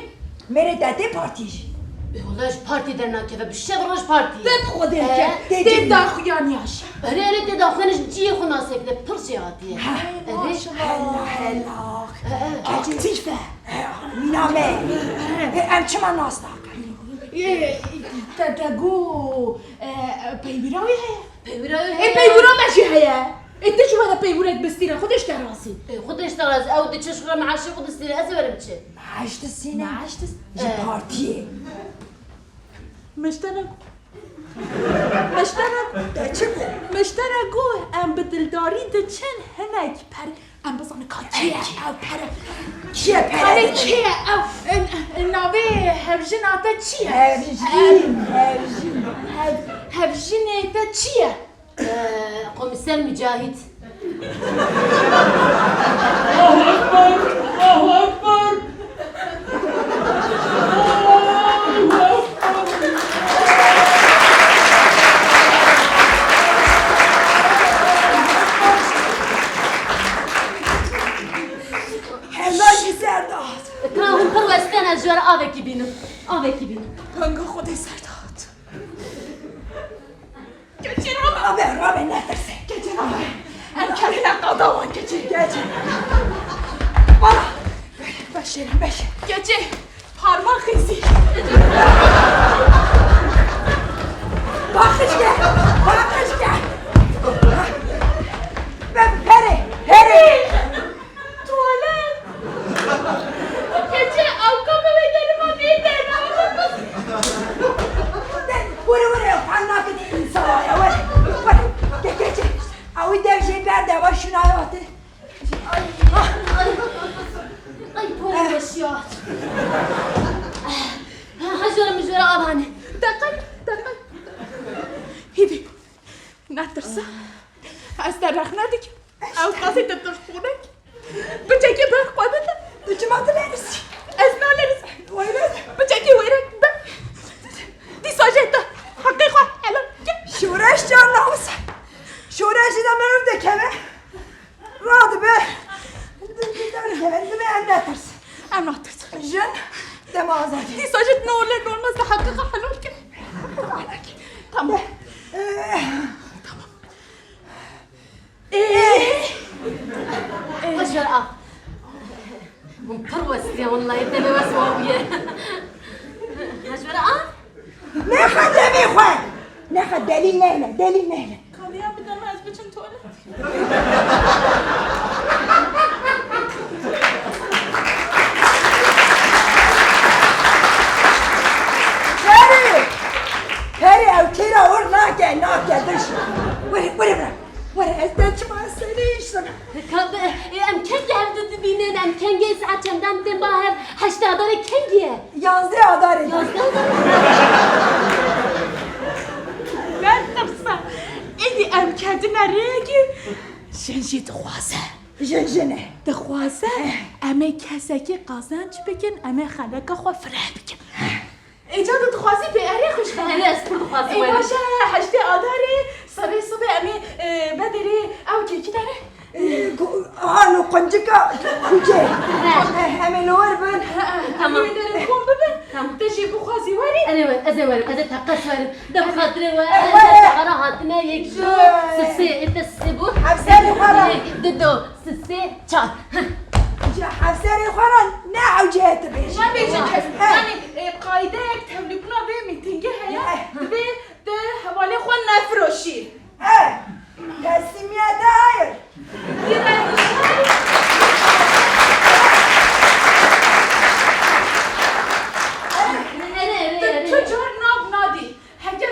Mêrê te tê partî jî. E, wala ji partî dernakeve, bi şev roj partî. Te bi xwe dê Eh. ke. Tê Tê jî. daxuyaniya jî. Erê, erê, tê daxuyanî ji ciyê xwe nasek de, pir jê hatiye. Ha. Erê. Maşallah. Hela, hela. Eh, eh. Keçê Aktîf e. He, mîna me. Ê, em çima nas nakin? Ê, te, te got, e, peywira wî heye? Peywira wî Ê, heye. Peywira me jî heye. Ê, tu çima de peywirek bistîne? Xwedê ji te razî. Ê, Xwedê ji te razî. Ew diçe ji xwe re meaşê xwe distîne, ez ê werim çi? Meaş distîne? Meaş dist-, Ji e. partiyê. Meştene Meştera, Te çi bû? Meştera got, em bi dildarî diçin hinek per-, em bizanin ka kî ye ev pere. Kî ye pere Pere dide? Kî ye ev, n-, n-, navê hevjina te çi ye? Hevjîn, hevjîn. Hev-, hevjinê te çi ye? Ee, Komiser Mücahit. Allahu Ekber! Allahu Ekber! Allahu Avekî bî. Hanga Xwedê ser dihat. Keçê rabe. Rabe, rabe, netirse. Keçê rabe. Em kevine qada wan keçê. Keçê. Bana. Beşerim, beşer. Keçê. Parmak izi. Bakışke. Bakışke. Be-, peri. Peri. Tuvalet. Keçê, avka me ve derima bê derina. Were, were, parmak izi insana ya, were. Were. Ke-, keçê. Awi dev jê berde, wa şuna ya te. Ay, ay, ay, porê weşiyat. Ha, ha, jora min jora avane. Deqe, deqe. Hîvî, netirse. Ez te rexne dikim. Ew qasê te tirsûnek. Biçekî ber xwe bide. Tu çima dilerîsî? Ez nalerîsim. Were. Biçekî wêrek be. Dîsa jê te heqê xwe helal ke. Şoreş can namusa. Şoreş jî de meriv dikeve. Radibe. Dikeve, dibe em netirsin. Em natirsin. Jin dema azadî. Dîsa jî ne olur ne olmaz da heqê xwe helal ke. Tamam. Ee. Tamam. Ee. Ee. Hejwer a. Hûn pir westiye, wellahî te wes wa bûye. Hejwer a. Nexe devê xwe. Nexe delîl nehne, delîl nehne. Kaliya bide me ez biçim tuwalet. Perê! Perê ew kêra wir nake, nake diş. Were, were bira. Were ez te çima serê îştim. Ka-, e, em kengî hev di dibînin, em kengî saet çendan tên ba hev, heştê Adarê kengî ye? Yazdê Adarê. Yazdê Adarê. Netirse. Êdî em ketine rêyekî jin jî dixwaze. Jin jin e. Dixwaze. Eh. Em ê kesekî qezenc bikin, em ê xeleka xwe fireh bikin. Ê, ca tu dixwazî pê erê xwişka? Erê, ez pir dixwazim. Ê, erê. Baş e, heştê Adarê, serê sibê em ê, e, bederê ew kekî derê. Ê, ku-, hano quncika kucê. He. He, em ê li wir bin. He, he, Tamam. Em ê derin kom bibin. Tamam. Te jî bixwazî werî. Erê we, ez ê werim, ez ê teqez werim. De bi xatirê we, Erê, ez ê were. Ara hatine yek, du, Were. Sisê, ê te sisê bû. Hevserê xwe re. Yek, du, du. Sisê, çar. Ji hevserê xwe re ne ewcihê tu bêjî. Nebêje kes. He. Yanî, e, qaydeyek tevlîbûna vê mîtingê heye, He. Divê tu hevalê xwe nefiroşî. He. Teslimiyete hayır. Erê, erê, erê. Tu çar nav nadî. Heke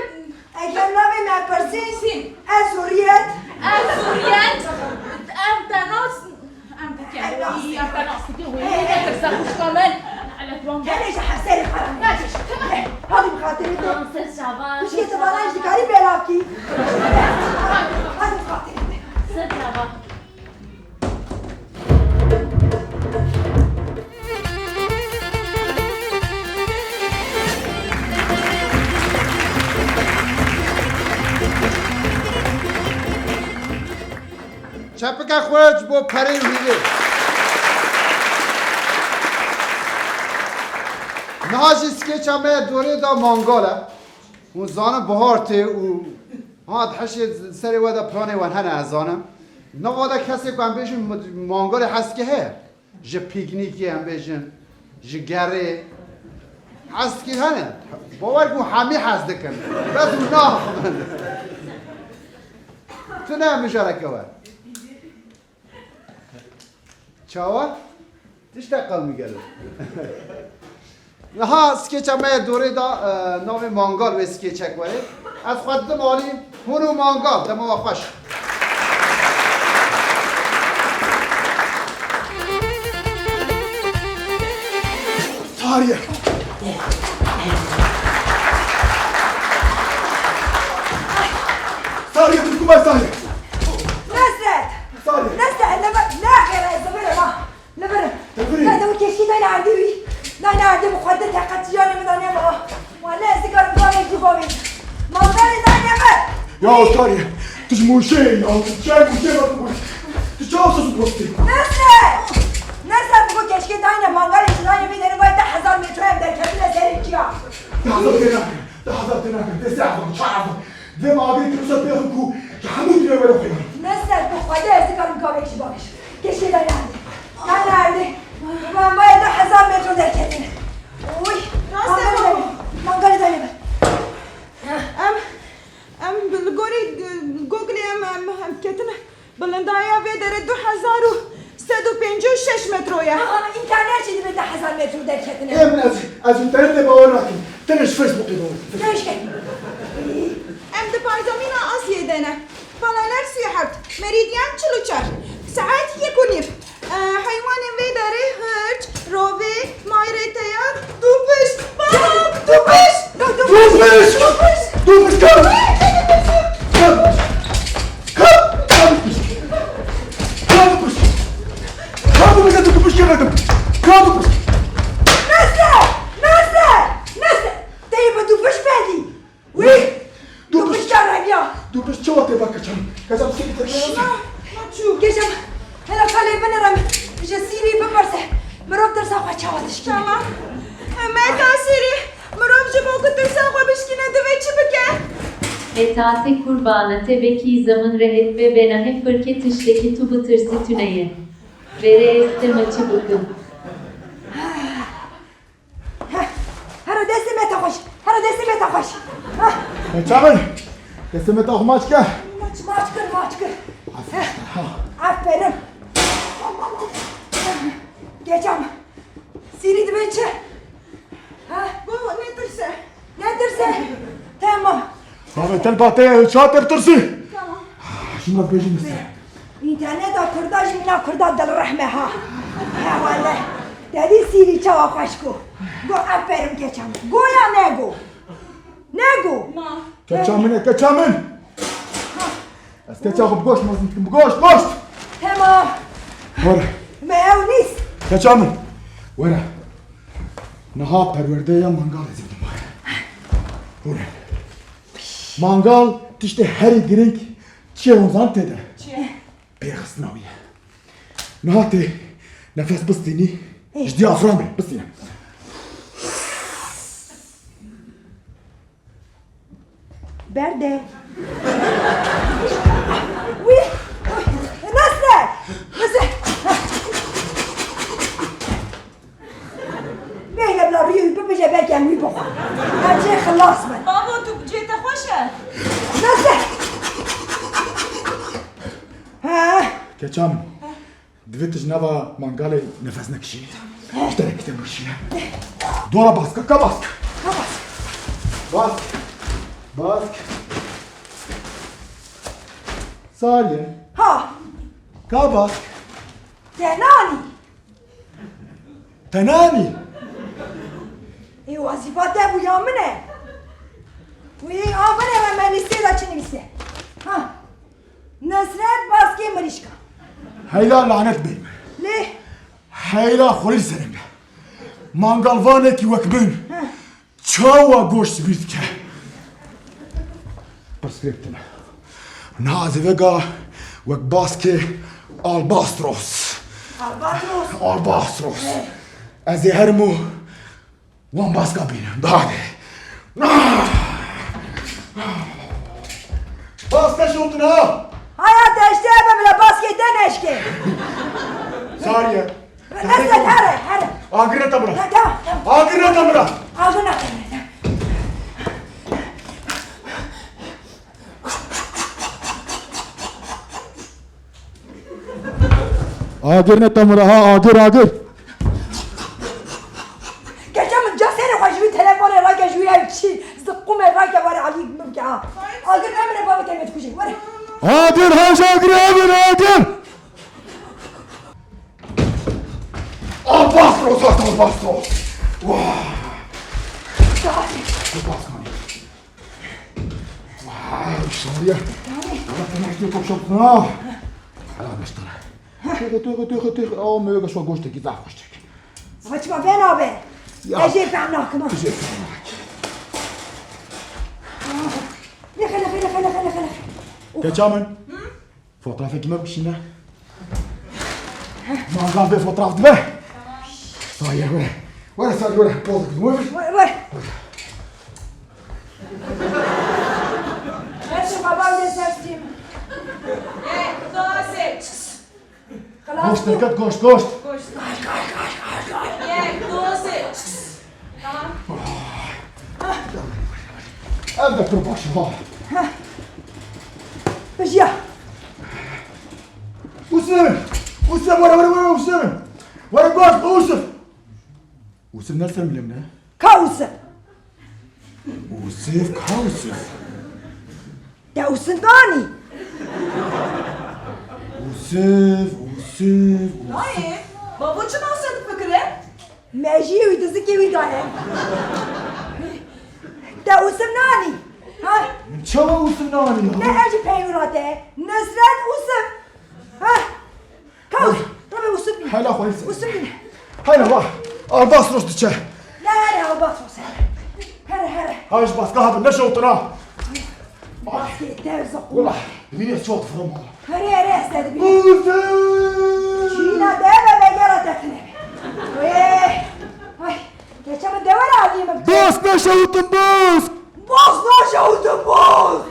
Eger navê me pirsî, Sîn. Ez huriyet. Ez huriyet. Em te nas, em te Em nas. Em te nas. Wê netirse xwişka min. Elet wan. Gelê ji hevserê xwe re. Hadi bi xatirê te. Tamam, ser çavan. Xwişkê te bana ji dikarî belav kî. Hadi bi xatirê te. Ser çavan. Çepike xwe ji bo perê û hîvê. Niha jî skeça me ya dorê da mangal e. Hûn zanin bihar tê û hat hişê serê we de planê wan hene, ez zanim. Nava de kesê ku em bêjin mangalê heskê heye. Ji pîknîkê em bêjin, ji gerê. Heskî hene. Bawer ku hemî hez dikin. Bes hûn naxivin. Tu ne mijareke we. Çawa? Tiştek qewimî gelo. Niha skeça me ya dorê da, e, navê mangal wê skêçek were. Ez xwe didim alî, hûn û mangal, dema we xweş. Sariye. Sariye, tu kumar Sariye. Nesret! Sariye. Nesret, ne, ne, ne, ne, ne, Li vir im. Li vir im. Te dewr keşkî dayne erdê wî. Dayne erdê min xwe di teqet ji yanê min de nema. Wele ez dikarim gavek jî bavêjim. Mangalê dayne min. Ya Oskarî, tu ji Mûşê yî ya. Tu çawa Mûşê ve tu bû? Tu çawa sos bostî? Nesre! Nesre, tu keşkê dayne mangalê ji dayne vê derê vay deh hezar metre em derketine serê çiya. Hezar tê nakin. Hezar tê nakin. Destê hezar, çar hezar. Divê me agirê Tirmisa pêxin ku ji hemû tune were xwe. Ne ser bi Xwedê ez dikarim gavek ji bavê ji. Keşkê de nerdê. Ya nerdê. Bi me maye deh hezar metro derketine. Oy. Rast e baba. Mangalê de nebe. Em, em li gorî, e, Google em, em, em ketine. Bilindaya vê derê du hezar û sed û pêncî û şeş metro ye. Aha, înternet jî divê deh hezar metro derketine. Ê min ez, ez înternetê bawer nakim. Tenê ji Facebookê bawer dikim. Keşke. Em di parzamîna Asyayê de ne. Palaler sî û heft, Merîdyen çil û çar. Saet yek û nîv. E, heywanên vê derê hirç, rovê, mayrê teyar, dûpiş. Baba, dûpiş! Dûpiş! Dûpiş! Dûpiş! Dûpiş! Dûpiş! Ka, ka dûpiş. Ka dûpiş. Ka dûpiş, ka dûpiş, ka dûpiş. Ka dûpiş. Neste! Neste! Neste! Teyê bi dûpiş bedî. Wî! Dûpiş. Dûpiş ka reviya. Dûpiş çawa tê ba keçan? Keçan sê bitir. Şuna, ma çû. Keçan. Hela kalê binirem. Ji sîrî bipirse. Mirov tirsa xwe çawa dişkîne? Tamam. Meta sîrî. Mirov ji bo ku tirsa xwe bişkîne divê çi bike? Heta te kurbana te bekî zemin rehet be benahê firkê tiştekî tu bitirsî tune ye. Vere ez te me çi bikim. Heh. Hero destê me te xweş. Hero destê me te xweş. Heh. Keçan. Destê me te xwe maç ke. Maç, maç kir, maç kir. Aferin. Heh. Aferin. Keçan. Sîrî dibe çi? Ha? Bu ne tirse? Ne tirse? Tamam. Tamam, tel pate çat tir tirsi. Tamam. Şuna bejin iste. Înterneta kurda jî mîna kurda dilrehme ha. He wele. Te dî sîrî çawa xweş ku. Go aferin keçan. Go ya ne go? Ne go? Ma. Keçan min e, keçan min. Ez keça xwe bi goşt mezin dikim, bi goşt, goşt! Temam. Were. Me ew nîst. Keça min. Were. Niha perwerdeya mangal ez ê bidim. Were. Mangal tiştê herî girîng çi ye hûn zan tê de? Çi ye? Pêxistina wî ye. Niha tê nefes bistînî, ê, ji diyaframê bistîne. Berde. Wî. Nasıl? Nasıl? Bêle bila rûyê wî bibije belkî em wî bixwin. Em jê xilas bin. Babo, tu cê te xweş e? Nasıl? Ha? Keçam. Divê tu ji nava mangalê nefes nekişînî. Ji te re kite bikişîne. Dora baska, ka bask. Ka bask. Bask. Bask. Sariye. Ha. Ka bask. Te nanî. Te nanî. Ê wezîfa te bû ya min e. Wî a min e, me lîstê de çi nivîse. Ha. Nesret baskê mirîşka. Heyla lanet beyme. Lê? Heyla xwelî li serê me. Mangalvanekî wek min. Heh. Çawa goşt ji bîr dike? Pirsgirêk tune. Niha ez ê vega wek baskê albastros. Albatros. Albastros. Heh. Ez ê herim û Wan baska bînin, dade. Bas te şotin ha! Haya te eşte be bile baskê te neşke. Sariye. Neste here, here. Agir neta bira. Tamam, tamam. Agir neta bira. Agir neta bira. Agir ne tam ha, agir, agir. Keçe min ca serê xwe ji wî telefonê rake, ji wî ev çi ziqûmê rake, were alî min bike ha. Agir ne min e, bavê te me dikuje, were. Agir, haj agir, agir, agir. Albastros, albastros. Wah. Albastros. Vay, şariye. Yanî? Wala te neştiye top şoptun ha. Hala beştara. Tüxe, tüxe, tüxe, tüxe. Aa, me yoga şu goştekî zaf hoş çek. Saçma ben abi. Ya. Ejê ben nakma. Ejê ben nak. Lexe, lexe, lexe, lexe, lexe, lexe. Keçamın. Fotoğrafekî me bikişîne. Mangal vê fotoğraf dibe. Sariye were. Were Sariye were. Poz dikin. Were. Were, were. Xelas bû. Goşt derket, goşt, goşt. Goşt. Yek, du, sê. Tamam. Ev de pir baş e, ha. Bijiya. Usif! Usif, were, were, were, Usif! Were, goşt, Usif! Usif ne ser milê min e? Ka Usif? Usif, ka Usif? Te Usif nanî? Usif, Usif, Usif. Dayê, bavo çima wisa difikire? Mejiyê wî di zikê wî de ye. Te Usif nanî? Ha? Min çawa Usif nanî ya? Ne ev jî peywira te. Nusret Usif. Ha? Kaw, rabe Usif bîne. Hela xwe Usif. Usif bîne. Hela va. Albatros diçe. Ne here Albatros here. Here, here. Ha, ji baska hatin, ne şewtin ha. Baskê te zixû. Wala, bînê çot firim ha. Here, here, ez te dibînim. Usif! Çîna deve vegera te tine. Wê. Ay, geçe min dewe ra alî min. Bas ne şewtin, bas! Bas ne şewtin, bas!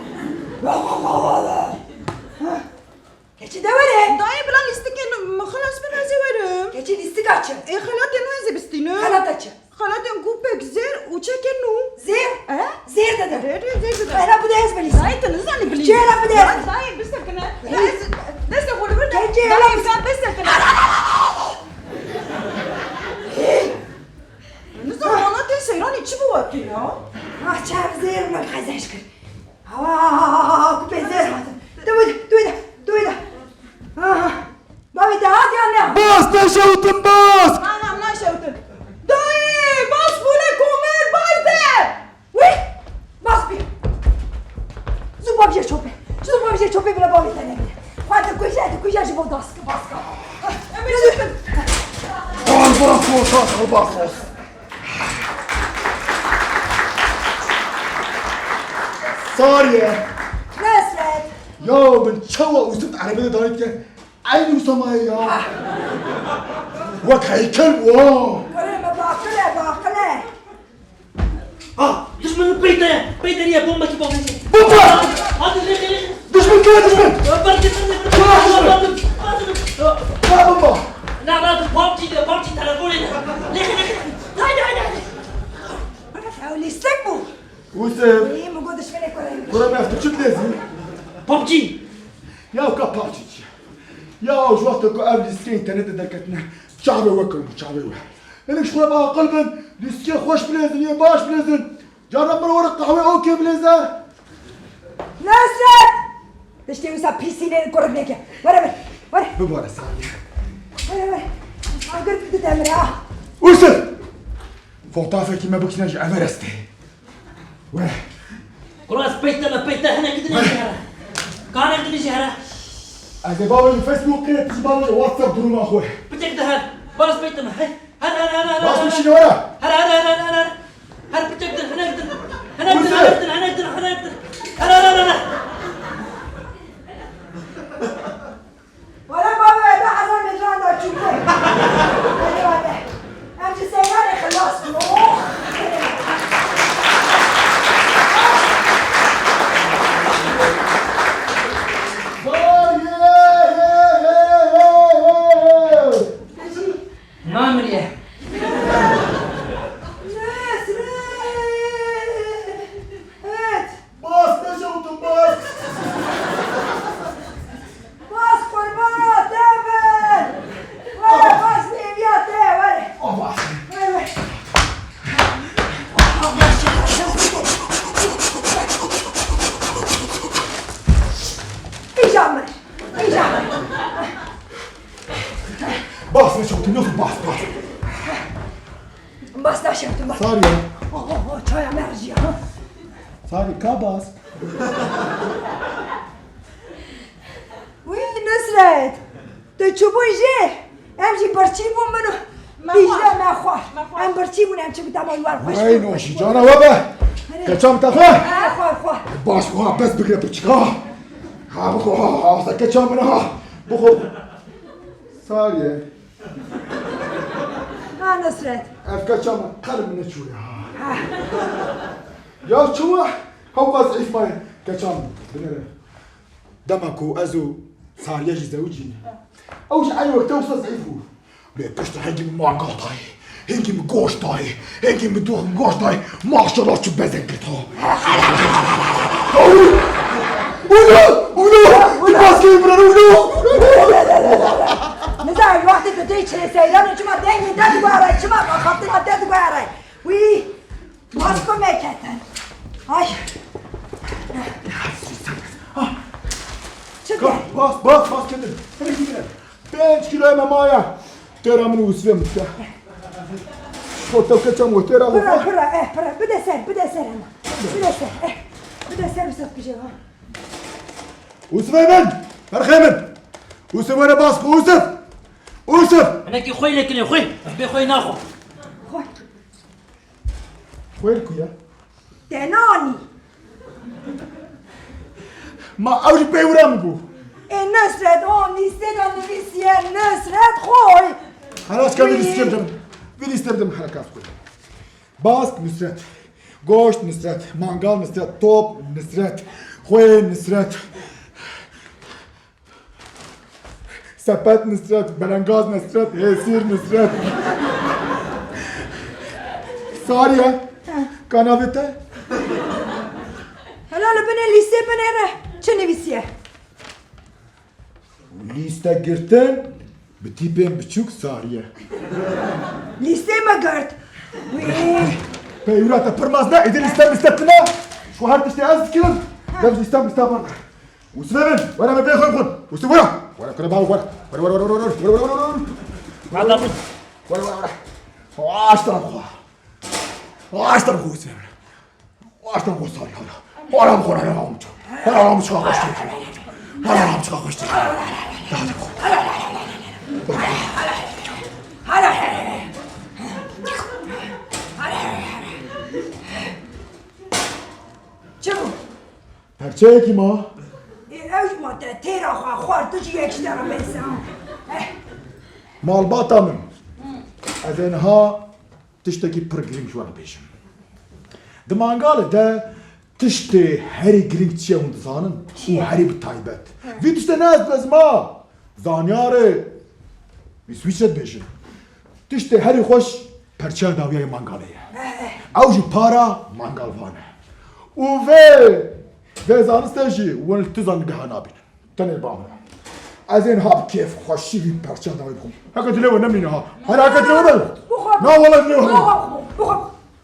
Keçi de were. Dayê, bila lîstikên min xilas bin, ez ê werim. Keçi lîstika çi? Ê, xelatên wê ez ê bistînim. Xelata çi? Xelatên ku pek zêr û çekên nû. Zêr? E? Zêr de de. Rê, rê, zêr de de. Hela bide ez bilîsim. Dayê, tu nizanî bilî. Çi hela bide ez? Dayê, dayê, bisekine. Dayê, destê xwe li vir de. Keçi hela bide. Dayê, sen bisekine. Nizam, ana tê seyranî çi bi we kir ya? Ah, çav zêr min qezeş kir. Awa, ku pê zêr hatin. Tu wê de, tu wê de, tu wê de. Aha. Bavê te hat yan ne? Bas, neşewtin, bas! Na, na, naşewtin. Dayê, bas bûne komir, bas de! Wî? Bas bî. Zû bavêje çopê. Zû bavêje çopê bila bavê te nebîne. Xwe dikuje, dikuje ji bo daske, baska. Em ê çi bikin? Albatros, Albatros. Sariye. Nesret. Ya min çawa Usif erebê de dayî dike? Eynî wisa maye ya. Wek heykel bû ha. Kurê me baqil e, baqil e. Ha, dijmin peyde, peyde riye bombekî bombekî. Bomba! Hadi rê rê. Dijmin kire dijmin. Berke berke. Kire dijmin. Kire bomba. Na na, PUBG de, PUBG telefonê de. Lêxe lêxe. Haydi haydi haydi. Ew lîstik bû. Usif. Ê, min got dişmenê kurê min. Kurê min, ev tu çi dilêzî? PUBG. Ya ka PUBG çi? Ya ji wexta ku ev lîstikê înternetê derketine, çavê we kirin bû, çavê we. Hinek ji xwe ve aqil bin, lîstikê xweş bilêzin, yên baş bilêzin. Carna min were qehwê okê bilêze. Nesret! Tiştê wisa pîsî lê kurik neke. Were vir, were. Bibore Sariye. Were, were. Agir bide demire ha. Usif! Fotoğrafekî me bikişîne ji Everestê. Were. Kuro ez peyte me peyte, hinek din jî here. Kanek din jî here. Ez ê bavê ji Facebookê, tu jî bavê ji WhatsApp duruma xwe. Piçek de her. Bas peyte me. Hey. Her her her her. Bas her, bişîne were. Her her her her her. Her piçek din, hinek din. Hinek din, hinek din, hinek din, hinek din. Her her her her. Were bavê, da hezar metran da çûbû. Hadi were. Em ji seyranê xilas bûn. Oh! Vay, ye, ye, ye, ye, ye. Namiriye. Nesret! Evet. Bas, neşewtin, bas! Bas, qurbana te bin! Were, bas, nêviya te, were. Bas. Were, were. Îja min, îja min. Bas, neşewtin, bas, bas. Bas, neşewtin, bas. Sariye. Oh, oh, oh, çaya me rijiya, ha. Sariye, ka bas. Wî Nusret, tu çûbû jê? Em jî birçî bûn min û Dîcle me xwar. Em birçî bûn, em çi bita me war xweş. Wey noşî, cana we be. Hadi. Keçam te xwe. He, xwar, xwar. Baş, xwar, bes bigire piçika. Ha, bixwe, ha, ha, ha, keçam min ha. Bixwe. Sariye. Ha, Nusret. Ev keça min qel min neçûye ha. Ha. Ya çawa hewka zeîf maye keça min binêre. Dema ku ez û Sariye jî zewicîne. Ew ji ey wexte wisa zeyîf bû. Lê piştre hingî min mangal dayê, hingî min goşt dayê, hingî min dûx min goşt dayê. Maşallah çi bezek girt ha. Ula! Ula! Ula! Baskê bira ula! Nizam, wextê tu tê çilê seyranê çima dengê te diguhere, çima xatina te diguhere? Wî, bas ku me ketin. Ay. Çi de? Bas, bas, bas ketin. Pênc kîloyê me maye. Têra min û Wisfê min dike. Xwe tewke çem we têra xwe Pira, xwe. Pira, eh, pira. Bide ser, bide ser hema. Bide ser, eh. Bide ser Wisf bije ha. Wisfê min! Berxê min! Wisf were bas xwe, Wisf! Wisf! Hinekî xwe lêkinê xwe. Bê xwe naxwe. Xwe. Xwêr ku ye? Te nanî. Ma ew jî pey wira min bû. Ê Nusret, o lîstê de nivîsiye Nusret Xoy. Hela ez ka vî lîstê bidim. Vî lîstê bidim hela ka xwe. Bask Nusret. Goşt Nusret. Mangal Nusret. Top Nusret. Xwê Nusret. Sepet Nusret, belengaz Nusret, hêsîr Nusret. Sariye, ka navê te? Hela li binê lîstê binêre çi nivîsiye? Lîste girtin bi tîpên biçûk Sariye. Lîstê me girt. Wî. Peywira te pir mezin e, êdî lîste lîste tune. Ji xwe her tiştê ez dikim. Dev lîste lîste bana. Û sibê min, were me bê xwe bixwin. Û sibê were. Were kure bav were. Were, were, were. Hada min. Were, were, were. Aşta xwe. Aşta xwe û sibê min. Aşta xwe sar ya. Were xwe, were xwe. Were xwe, xwe. Were xwe, xwe. Çi bû? Perçeyekî ma? Ê, ew ji ma te têra xwe xwar, tu jî yek ji te re bêse, ha. Eh. Malbata min. Ez ê niha tiştekî pir girîng ji we re bêjim. Di mangalê de tiştê herî girîng çi ye hûn dizanin? Çi ye? Û herî bi taybet. Hı. Vî tiştê ne ez dibezim ha. Zanyarê Îswîçre dibêjin. Tiştê herî xweş perçeya dawiya yê mangalê ye. Eh, eh. Ew jî para mangalvan e. Û vê, vê zaniste jî hûn li tu zanîngeha nabînin. Tenê li ba min e. Ez ê niha bi kêf xweşî vî perçeya dawî bixwim. Heke dilê we nemîne ha. Her heke dilê we ne? Bixwe. Na wele dilê we. Bixwe, bixwe,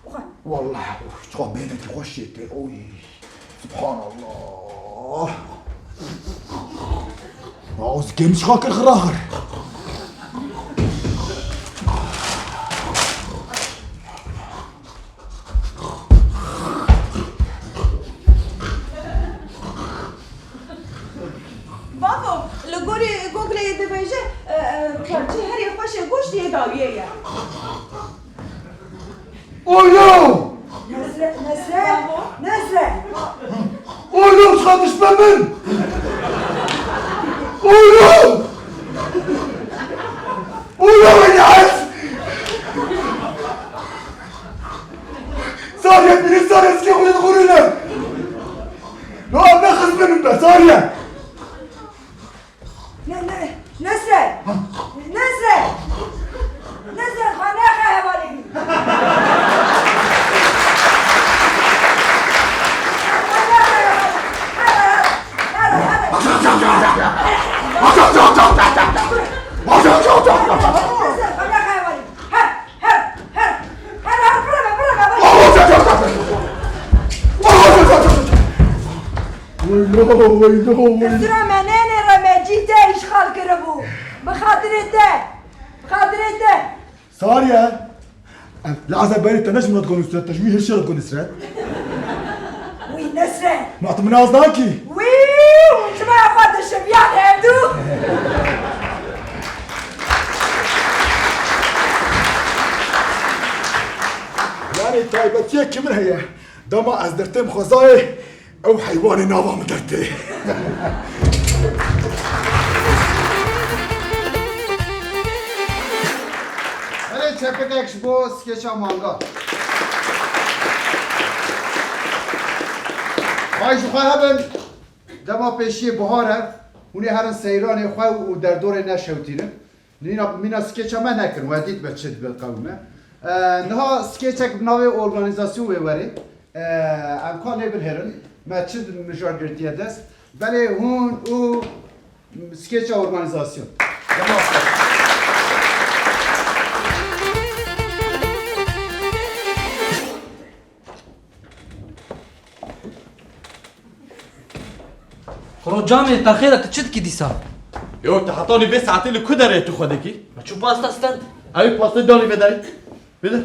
bixwe. Wallahî, of, çawa bêhnekî xweş jê tê. Oy. Subhanallah. Ya, ez kêm çiqa kir xiraxir. Bavo, li gorî Google dibêje, e, e, perçê herî xweş ê goştê yê dawiyê ye. Oyo! Nesre, Nesre, Nesre! Oyo, çiqa dişme min! Oyo! Oyo, beni aç! Sariye, biri Sariye, sikê xwe dixurîne! No, ne xizmin be, Sariye! Ne, ne, Nesre! Nesre! Nesre, xwe nexe hevalê min! Xwe nexe hevalê min! Here, here, here, here! Nesre, xwe nexe hevalê min! Her, her, her, her, her, bireve, bireve, bireve. Weylo, weylo, weylo. Sira me nênê re me cî te îşxal kiribû. Bi xatirê te. Bi xatirê te. Sariye. Em, li Azerbaycanê te ne ji min re digot Nusret, te ji wî hirşê re digot Nusret. Wî Nesre. Ma tu min nas nakî? Wî, hûn ji me xwe dişibiyan hevdû. Yanî taybetiyekî min heye. Dema ez dertêm xwezayê, ew heywanê nava min dertê. Erê çepikek ji bo skeça manga. Ay ji xwe hebin. Dema pêşiyê bihar e, Hûn ê herin seyranê xwe û derdorê neşewtînin. Nîna, mîna skêça me nekin, we dît me çi dibe qewime. E, niha skêçek bi navê organîzasyon wê werê. E, em ka lê binêrin, me çi mijar girtiye dest. Belê hûn û skêça organîzasyon. Xuro camê, te xêr e, tu çi dikî dîsa? Yo, tu hetanî vê saetê li ku derê tu xwe dikî? Me çû pasta stend. Ew pastayê danî vê derê. Bide.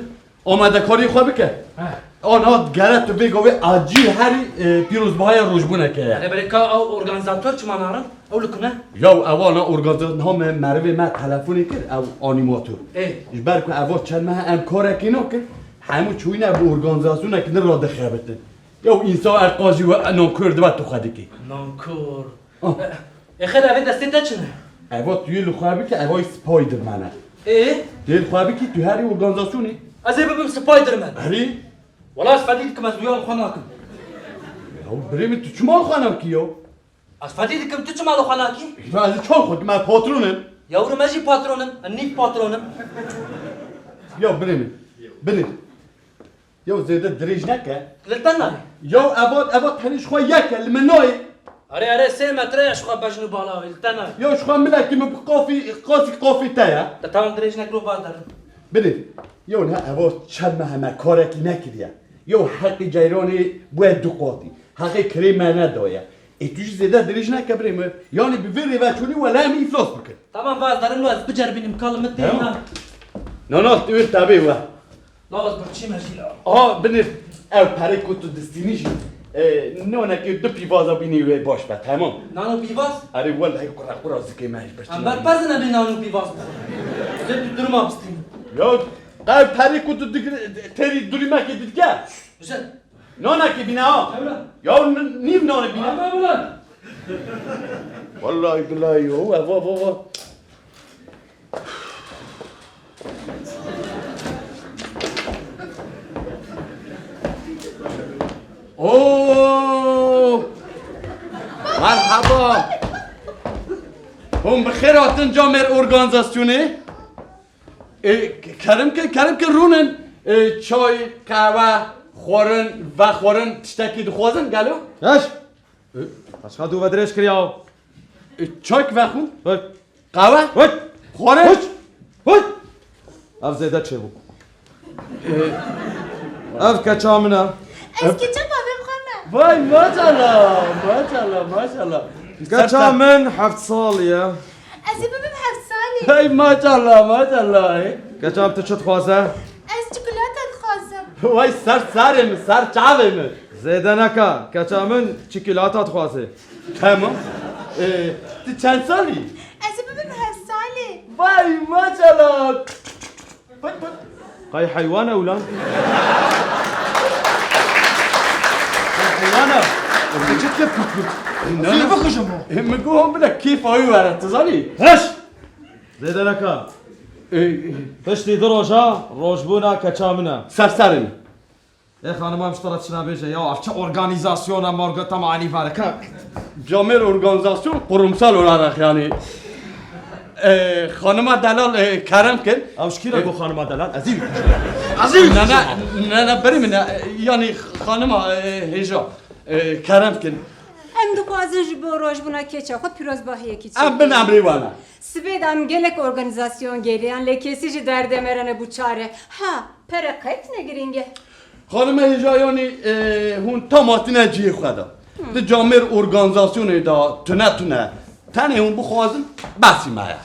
Amadekariyê xwe bike. Heh. Ana gere tu vê gavê acîl herî, e, pîrozbahiya rojbûneke ye. Erê, berê ka ew organîzator çima narin? Ew li ku ne? Yaw ewana organîzator, niha me merivê me telefonê kir, ew anîmator. Ê. Ji ber ku eva çend meh em karekî nakin, hemû çûyîne bi organîzasyonekî din re dixebitin. Yaw însan eqal jî we nankor dibe tu xwe dikî. Nankor. Ah. E, xêr, evê destê te çi ne? Eva tu yê li xwe bikî, eva Spiderman e. Ê? Tu yê li xwe bikî, tu herî organîzasyonê. Ez ê bibim Spiderman. Herî? Wela ez fedî dikim, ez duya li xwe nakim. Ya birê min, tu çima li xwe nakî ya? Ez fedî dikim, tu çima li xwe nakî? Ya ez çawa xwe kim, ez patron im. Ya wilo me jî patron im, ez nîv patron im. Ya birê min, birê. Yaw zêde dirêj neke. Li te nayê. Yaw eva, eva tenê ji xwe yek e, li min nayê. Erê, erê, sê metre ye ji xwe bejn û bala wê, li te nayê. Yaw ji xwe milekî min bi qafî, qasî qafî te ye. Te tamam dirêj nekiro, vaz derin. Binê. Yaw niha eva çend meh e me karekî nekiriye. Yaw heqî ceyranê bûye du qatî. Heqê kirê me nedaye. Ê tu jî zêde dirêj neke birê min. Yanî bi vê rêveçûnî wele em îflas bikin. Tamam, vaz derin, ez biceribînim, kalım mi tê. Tamam. Na, na, tu wê tevê we. Lawaz birçî me jî la. Aha, binêr ew perê ku tu distînî jî, e, nonekê du pîvaza bînî wê baş be, temam. Nano pîvaz? Erê, wellehî qura qura zikê me ji birçî. Em berpez nebê nano pîvaz bixwin. Zê tu durma bistînin. Ya, ew perê ku tu digir-, têrî durîmekê didike. Bize. Nonekê bîne ha. Ewle. Ya, n-, nîv nonê bîne. Ewle, ewle. Wellahî bilahî, ho, va, va, va. Oo! Merhaba. Hûn bi xêr hatin camêr organîzasyonê. E, kerem ke, kerem ke rûnin. E, çay, qehwe, xwarin, vexwarin, tiştekî dixwazin gelo? Heş! E? Paşka dû ve dirêj kiriya. E, çayk vexwin? Hut. Qehwe? Hut! Xwarin? Hut! Hut! Ev zêde çêbû. E, ev keça min e. Ez keça bavê xwe me. Vay, maşallah, maşallah, maşallah. Keça min heft salî ye. Ez ê bibim heft salî. Hey, maşallah, maşallah, hey. Keça min, tu çi dixwaze? Ez çikolata dixwazim. Vay, ser serê min, ser çavê min. Zêde neke, keça min çikolata dixwaze. Tamam. Ee, tu çend salî? Ez ê bibim heft salî. Vay, maşallah. Pıt pıt. Qey heywan e ulan. Qey heywan e. Çi dike pıt pıt? Ne? Seni bakacağım o. E, min got bile keyf ayı were, tu zanî? Heş! Zêde neka. E, e. Piştî du roja, rojbûna keça min e. Ser serê min. Ê xanima, em ji te re tiştine bêje ya, ev çi organîzasyona morgota me anî varika? Camêr organîzasyon kurumsal olarak yani. E, xanima delal, e, kerem kin. Ew ji kî re got xanima delal? Ez ê wî kujim. Ez ê wî kujim. Ne, ne, ne, ne, berê min, e, yani xanima, e, hêja, e, kerem kin. Em dixwazin ji bo rojbûna keça xwe pîrozbahiyekî çêkin. Em bin emrê we ne. Sibê de em gelek organîzasyon geriyan, lê kesî ji derdê me re nebû çare. Ha, pere qet ne girîng e. Xanime hêja, yanî, e, hûn tam hatine cihê xwe de. Hı. Di camêr organîzasyonê de tune tune tenê hûn bixwazin, besî me ye.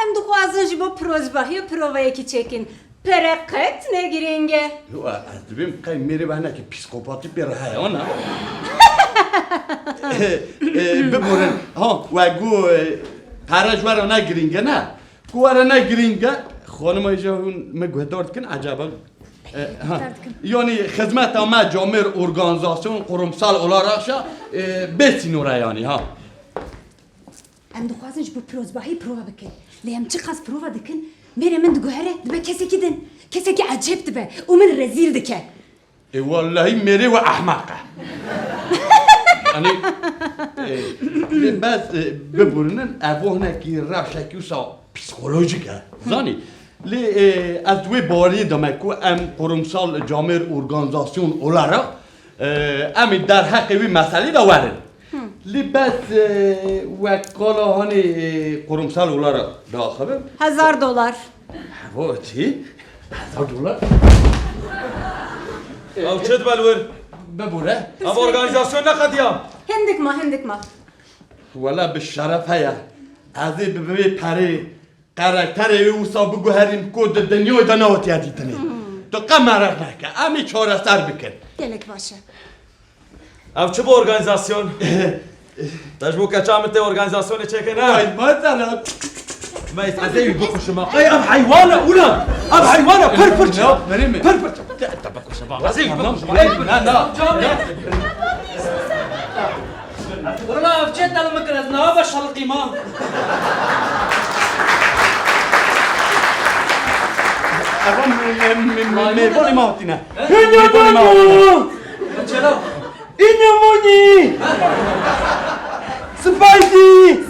Em dixwazin ji bo pîrozbahiyê provayekî çêkin. Pere qet ne girîng e. Yo, ez dibêm qey mêrê we hinekî psîkopatî pê re heye, ana? E, e, biborin. Ha, we got, e, pere ji we re ne girîng e, ne? Ku we re ne girîng e, xanima hêja hûn min guhdar dikin, ecaba? E, ha. Guhdar dikim. Yanî xizmeta me camêr organîzasyon kurumsal olarak şa, e, bê sînor e yanî, ha. Em dixwazin ji bo pîrozbahî prova bikin. Lê em çiqas prova dikin, mêrê min diguhere, dibe kesekî din. Kesekî ecêb dibe û min rezîl dike. Ê wellehî mêrê we ehmeq e. Yanî, e, lê bes, e, biborînin, ev hinekî rewşekî wisa psîkolojîk e. Zanî? Lê, e, ez wê baweriyê de me ku em kurumsal camêr organizasyon olarak, e, em ê derheqê wî meselî de werin. Lê bes, e, wek qala hanê, e, kurumsal olarak diaxivim. Hezar dolar. Bo çi? Hezar dolar? Ew çi dibe li wir? Bibûre. Ev organizasyon ne qediya? Hindik ma, hindik ma. Wela bi şeref heye. Ez ê bi vê perê karakterê wê wisa biguherîm ku di dinyayê de nehatîye dîtinê. Tu qe meraq neke. Em ê çareser bikin. Gelek baş e. Ev çi bu organizasyon? Te ji bo keça min tê organizasyonê çêkê ne? Ay, mesela. Me ez ê wî bikuşim. Ay, ev heywan e, ulan. Ev heywan e, pir pir çi? Ya, verê min. Pir pir çi? Te, te bikuşim, bak. Ez ê wî bikuşim. Ay, na, na. Wala ev çê te li min kir, ez nava be şelqî ma. Evan me, me, me, me, mêvanê ma hatîne. He? Mêvanê ma hatîne. Çela? Înya monî! Spidey!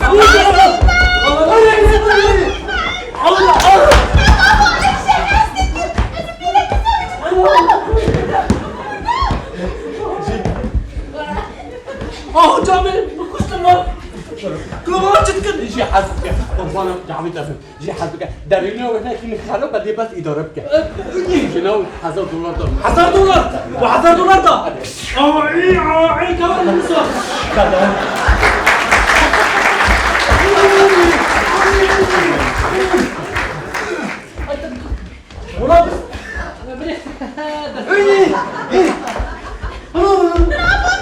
Allah! Ah, camê, kuştum lan! Kulağıma çıtkın! Jî hez, qurbana camî defin. Jî hez bike. Derînê wê hinekî min xelo be, lê bes îdare bike. Ji nav hezar dolar da. Hezar dolar? Bu hezar dolar da. Ay, ay, ay, tamam, Musa. Ulan. Ay, ay.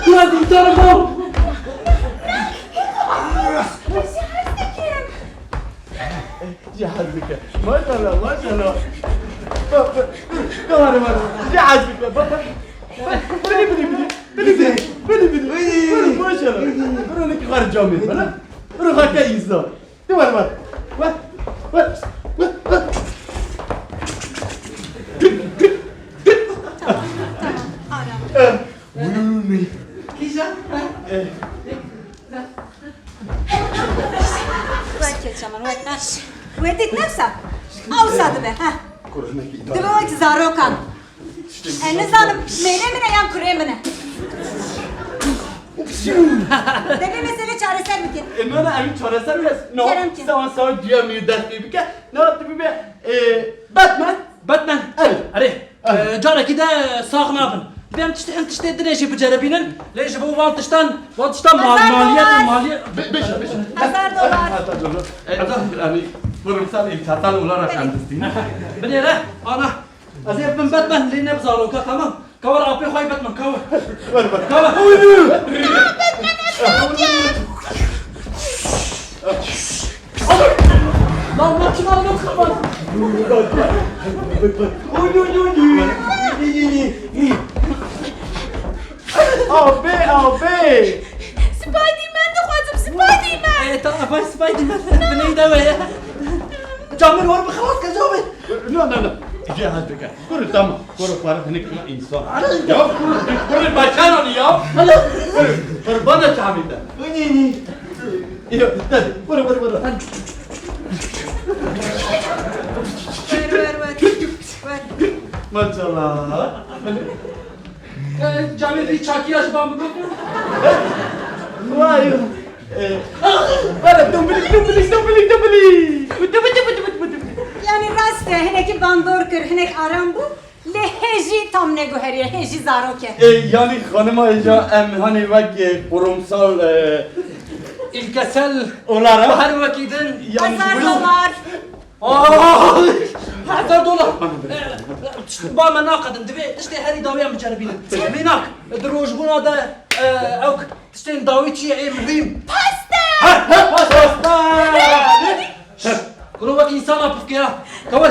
Ulan, kurtarın lan. Jî hez bike. Maşallah, maşallah. Bak, bak. Tamam, tamam. Jî hez bike. Bak, bak. Bili, bili, bili. Bili, bili. Bili, bili. Bili, maşallah. Bili, ne kadar cami. Bana. Bili, hakka insan. Dur, bak, bak. Bak, bak, bak, bak. Tamam, tamam. Ara. Eh, buyurun. Kîjan? Eh. Wek keça min, wek. Ha. Wê dît nefsa? Awsa dibe, ha. Dibe wek zarokan. E, nizanim, mêrê min e yan kurê min e? Dibê mesele çareser bikin. E, na, na, em çareser wes. No, kerem ki. Sawa, sawa, duya mi dest pê bike. Na, tu bibe, e, Batman. Batman. Evet. Erê. Ee, carekî de sax nabin. Divê em tiştê, em tiştê dinê jî biceribînin. Lê ji bo van tiştan, van tiştan mal-, maliyet, maliyet. Be-, beş, beş. Hezar dolar. Hezar dolar. E, hezar, yani, kurumsal, e, çatal olarak em distînin. Binêre, ana. Ez ê bim Batman, lê ne bi zaroka, tamam? Ka were apê xwe yê Batman, ka were. Were, were. Ka were. Oy! Lan, lan, çima lan, lan? Oy, oy, oy, oy. Abi, abi. Spiderman dixwazim, Spiderman. E, ta, vay, Spiderman. Biney de we. Camir, war bi xelas ke, Camir. No, no, no. Cihaz bike. Kuru, tamam. Kuru, para hinek kula insan. Ya kuru, kuru başaran ya. Kuru, kuru bana çamita. Yo, hadi, vur, vur, vur. Ver, ver, ver. Ver. Maşallah. Ee, Camil, bir çakiya şu bambu. Vay. Ee, bana dumbilik, dumbilik, dumbilik, dumbilik. Dumbilik, dumbilik, dumbilik, dumbilik. Yani rast e, hinekî bandor kir, hinek aram bû. Lê hê jî tam neguheriye, hê jî zarok e. E, yanî xanima hêja em hanê wek, e, kurumsal, e, ilkesel olarak her wekî din. Yanî hezar dolar. Aa, hezar dolar. E, ba me naqedin, divê tiştê herî dawî em biceribînin. Mînak, di rojbûna de, e, ew tiştên dawî çi ye, ê muhîm. Pasta! He, he, pasta! Kuro wek însan a pifke ya. Kawir.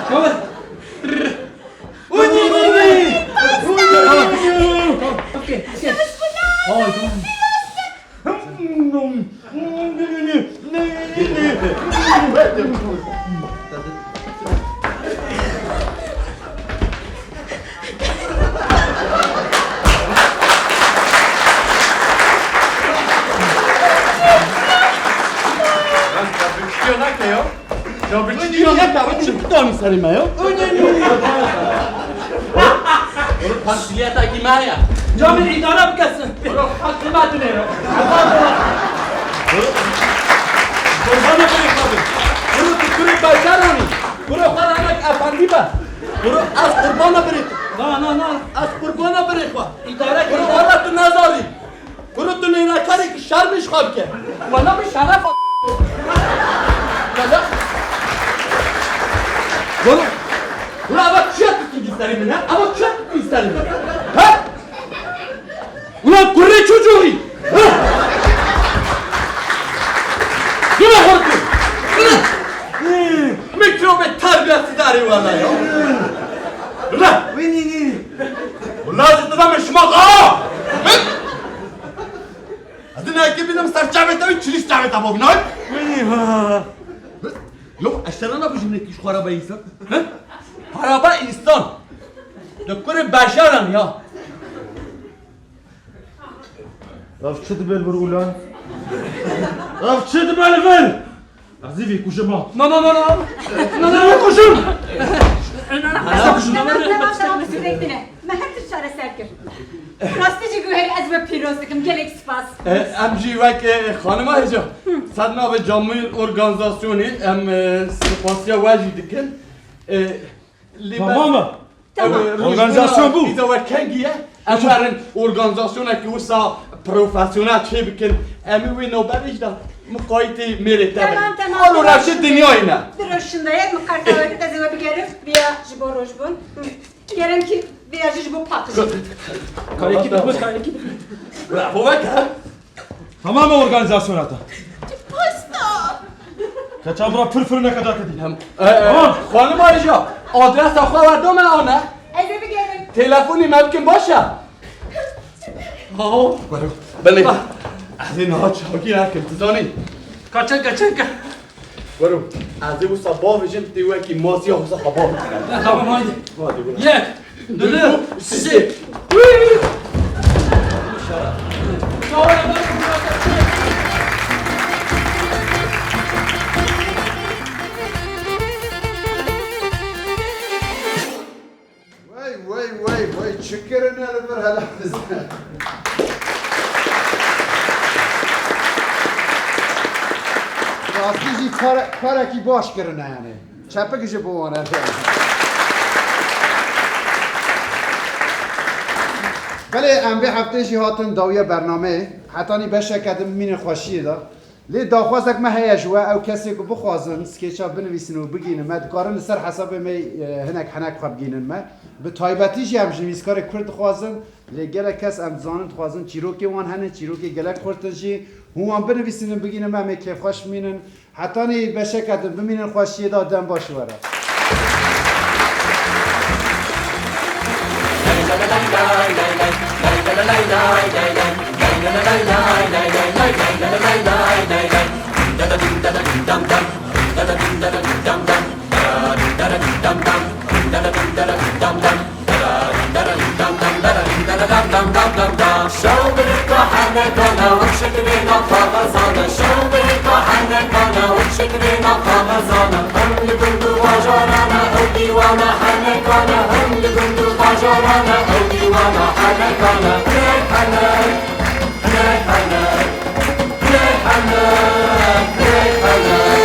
Kawir. Uy, uy, uy, uy. Pifke, pifke. Ay, tamam. Ya. Ya bi çi diyor? Ya, ya, çi tutanı serime ya? Öyle mi? Oğlum, temsiliyetekî me ye. Camir, îdare bikesin. Oğlum, hak hizmetine ya. Kurbanı bırakmadım. Bunu tutturup başarın. Bunu karanak efendi be. Bunu az kurbanı bırak. Na, na, na. Az kurbanı bırakma. İdare. Bunu valla tu nazari. Kuro, tu nênakarê ki şermê ji xwe bike. Wela min şeref a-, Wela. Wela. Wela ava çiya tu tî serê min, ha? Ava çiya tu tî serê min? Ha? Ulan kurê çocuğu. Ha? Yine hortu. Mikrobe terbiyesiz arı valla ya. Ulan. Wî nî nî. Wela zıdına mı şuma ha? Ez ê nekê bînim ser çavê te wî çilîs çavê te bobînay. Wî ha. Yok, ez sana ne biçim ne iş xaraba insan? He? Xaraba insan. De kurê beşaran ya. Ev çi dibe li vir ulan? Ev çi dibe li vir? Ez ê vê kujim ha. Na, na, na, na. Na, na, na, kujim. Na, na, na, na, na, na, na, na, na, na, na, Me her tişt çareser kir. Rastî jî guherî ez we pîroz dikim. Gelek spas. E, em jî wek, e, xanima hêja. Ser navê Camîr Organîzasyonê em, e, spasiya we jî dikin. E, lê Tamam mı? Tamam. Ew, e, Organîzasyon bû. Vîza we kengî ye? Em werin organîzasyonekî wisa profesyonel çê bikin. Em ê wê navberê jî de miqayîtê mêrê te bin. Tamam, tamam. Alo, rewşê dinyayê ne. Biro şindayek, min qerta we kir, ez ê we bigerim. Viya ji bo rojbûn. Hı. Kerem ki, vêya jî ji bo paqijî. Karekî dikme, karekî dikme. Bravo, bak ha. Tamam mı organizasyona ta? Posta. Kaçan bura pır pır ne kadar kadar. Hem, e, e, Tamam. Xanima hêja, adresa xwe werdo me ana. Ez ê bigerim. Telefonî me bikin baş e. Haho. Belê. Ah. Ez ê niha çavkî nekim, tu zanî. Kaçenka, çenka. Wero, ez ê wisa bavêjim, tê wekî masiya wisa xwe bavêjim. Tamam, haydi. Haydi, wero. Yek, du, sisê. Wey, wey, wey, wey, çi kirine li vir hele bizde. Rastî jî kare-, karekî baş kirine yani. Çepik ji bo wan e. Belê em vê heftê jî hatin dawiya bernameyê. Hetanî beşeke din bimînin xweşiyê de. Lê daxwazek me heye ji we, ew kesê ku bixwazin skêça binivîsin û bigînin me, dikarin li ser hesabê me, e, hinek henek xwe bigînin me. Bi taybetî jî em ji nivîskarê Kurd dixwazin, lê gelek kes em dizanin dixwazin çîrokê wan hene, çîrokê gelek xurt in jî. Hûn wan binivîsînin bigînin me, em ê kêfxweş bimînin. Hetanî beşeke din bimînin xweşiyê de, dem baş we re. Şew bi rêka henekane wek şikirêna kaxezane, şew bi rêka henekane wek şikirêna kaxezane. Hem li gund û bajarane ew dîwana henekane, hem li gund û bajarane ew dîwana henekane. Hinek henek, hinek henek, hinek henek, hinek henek.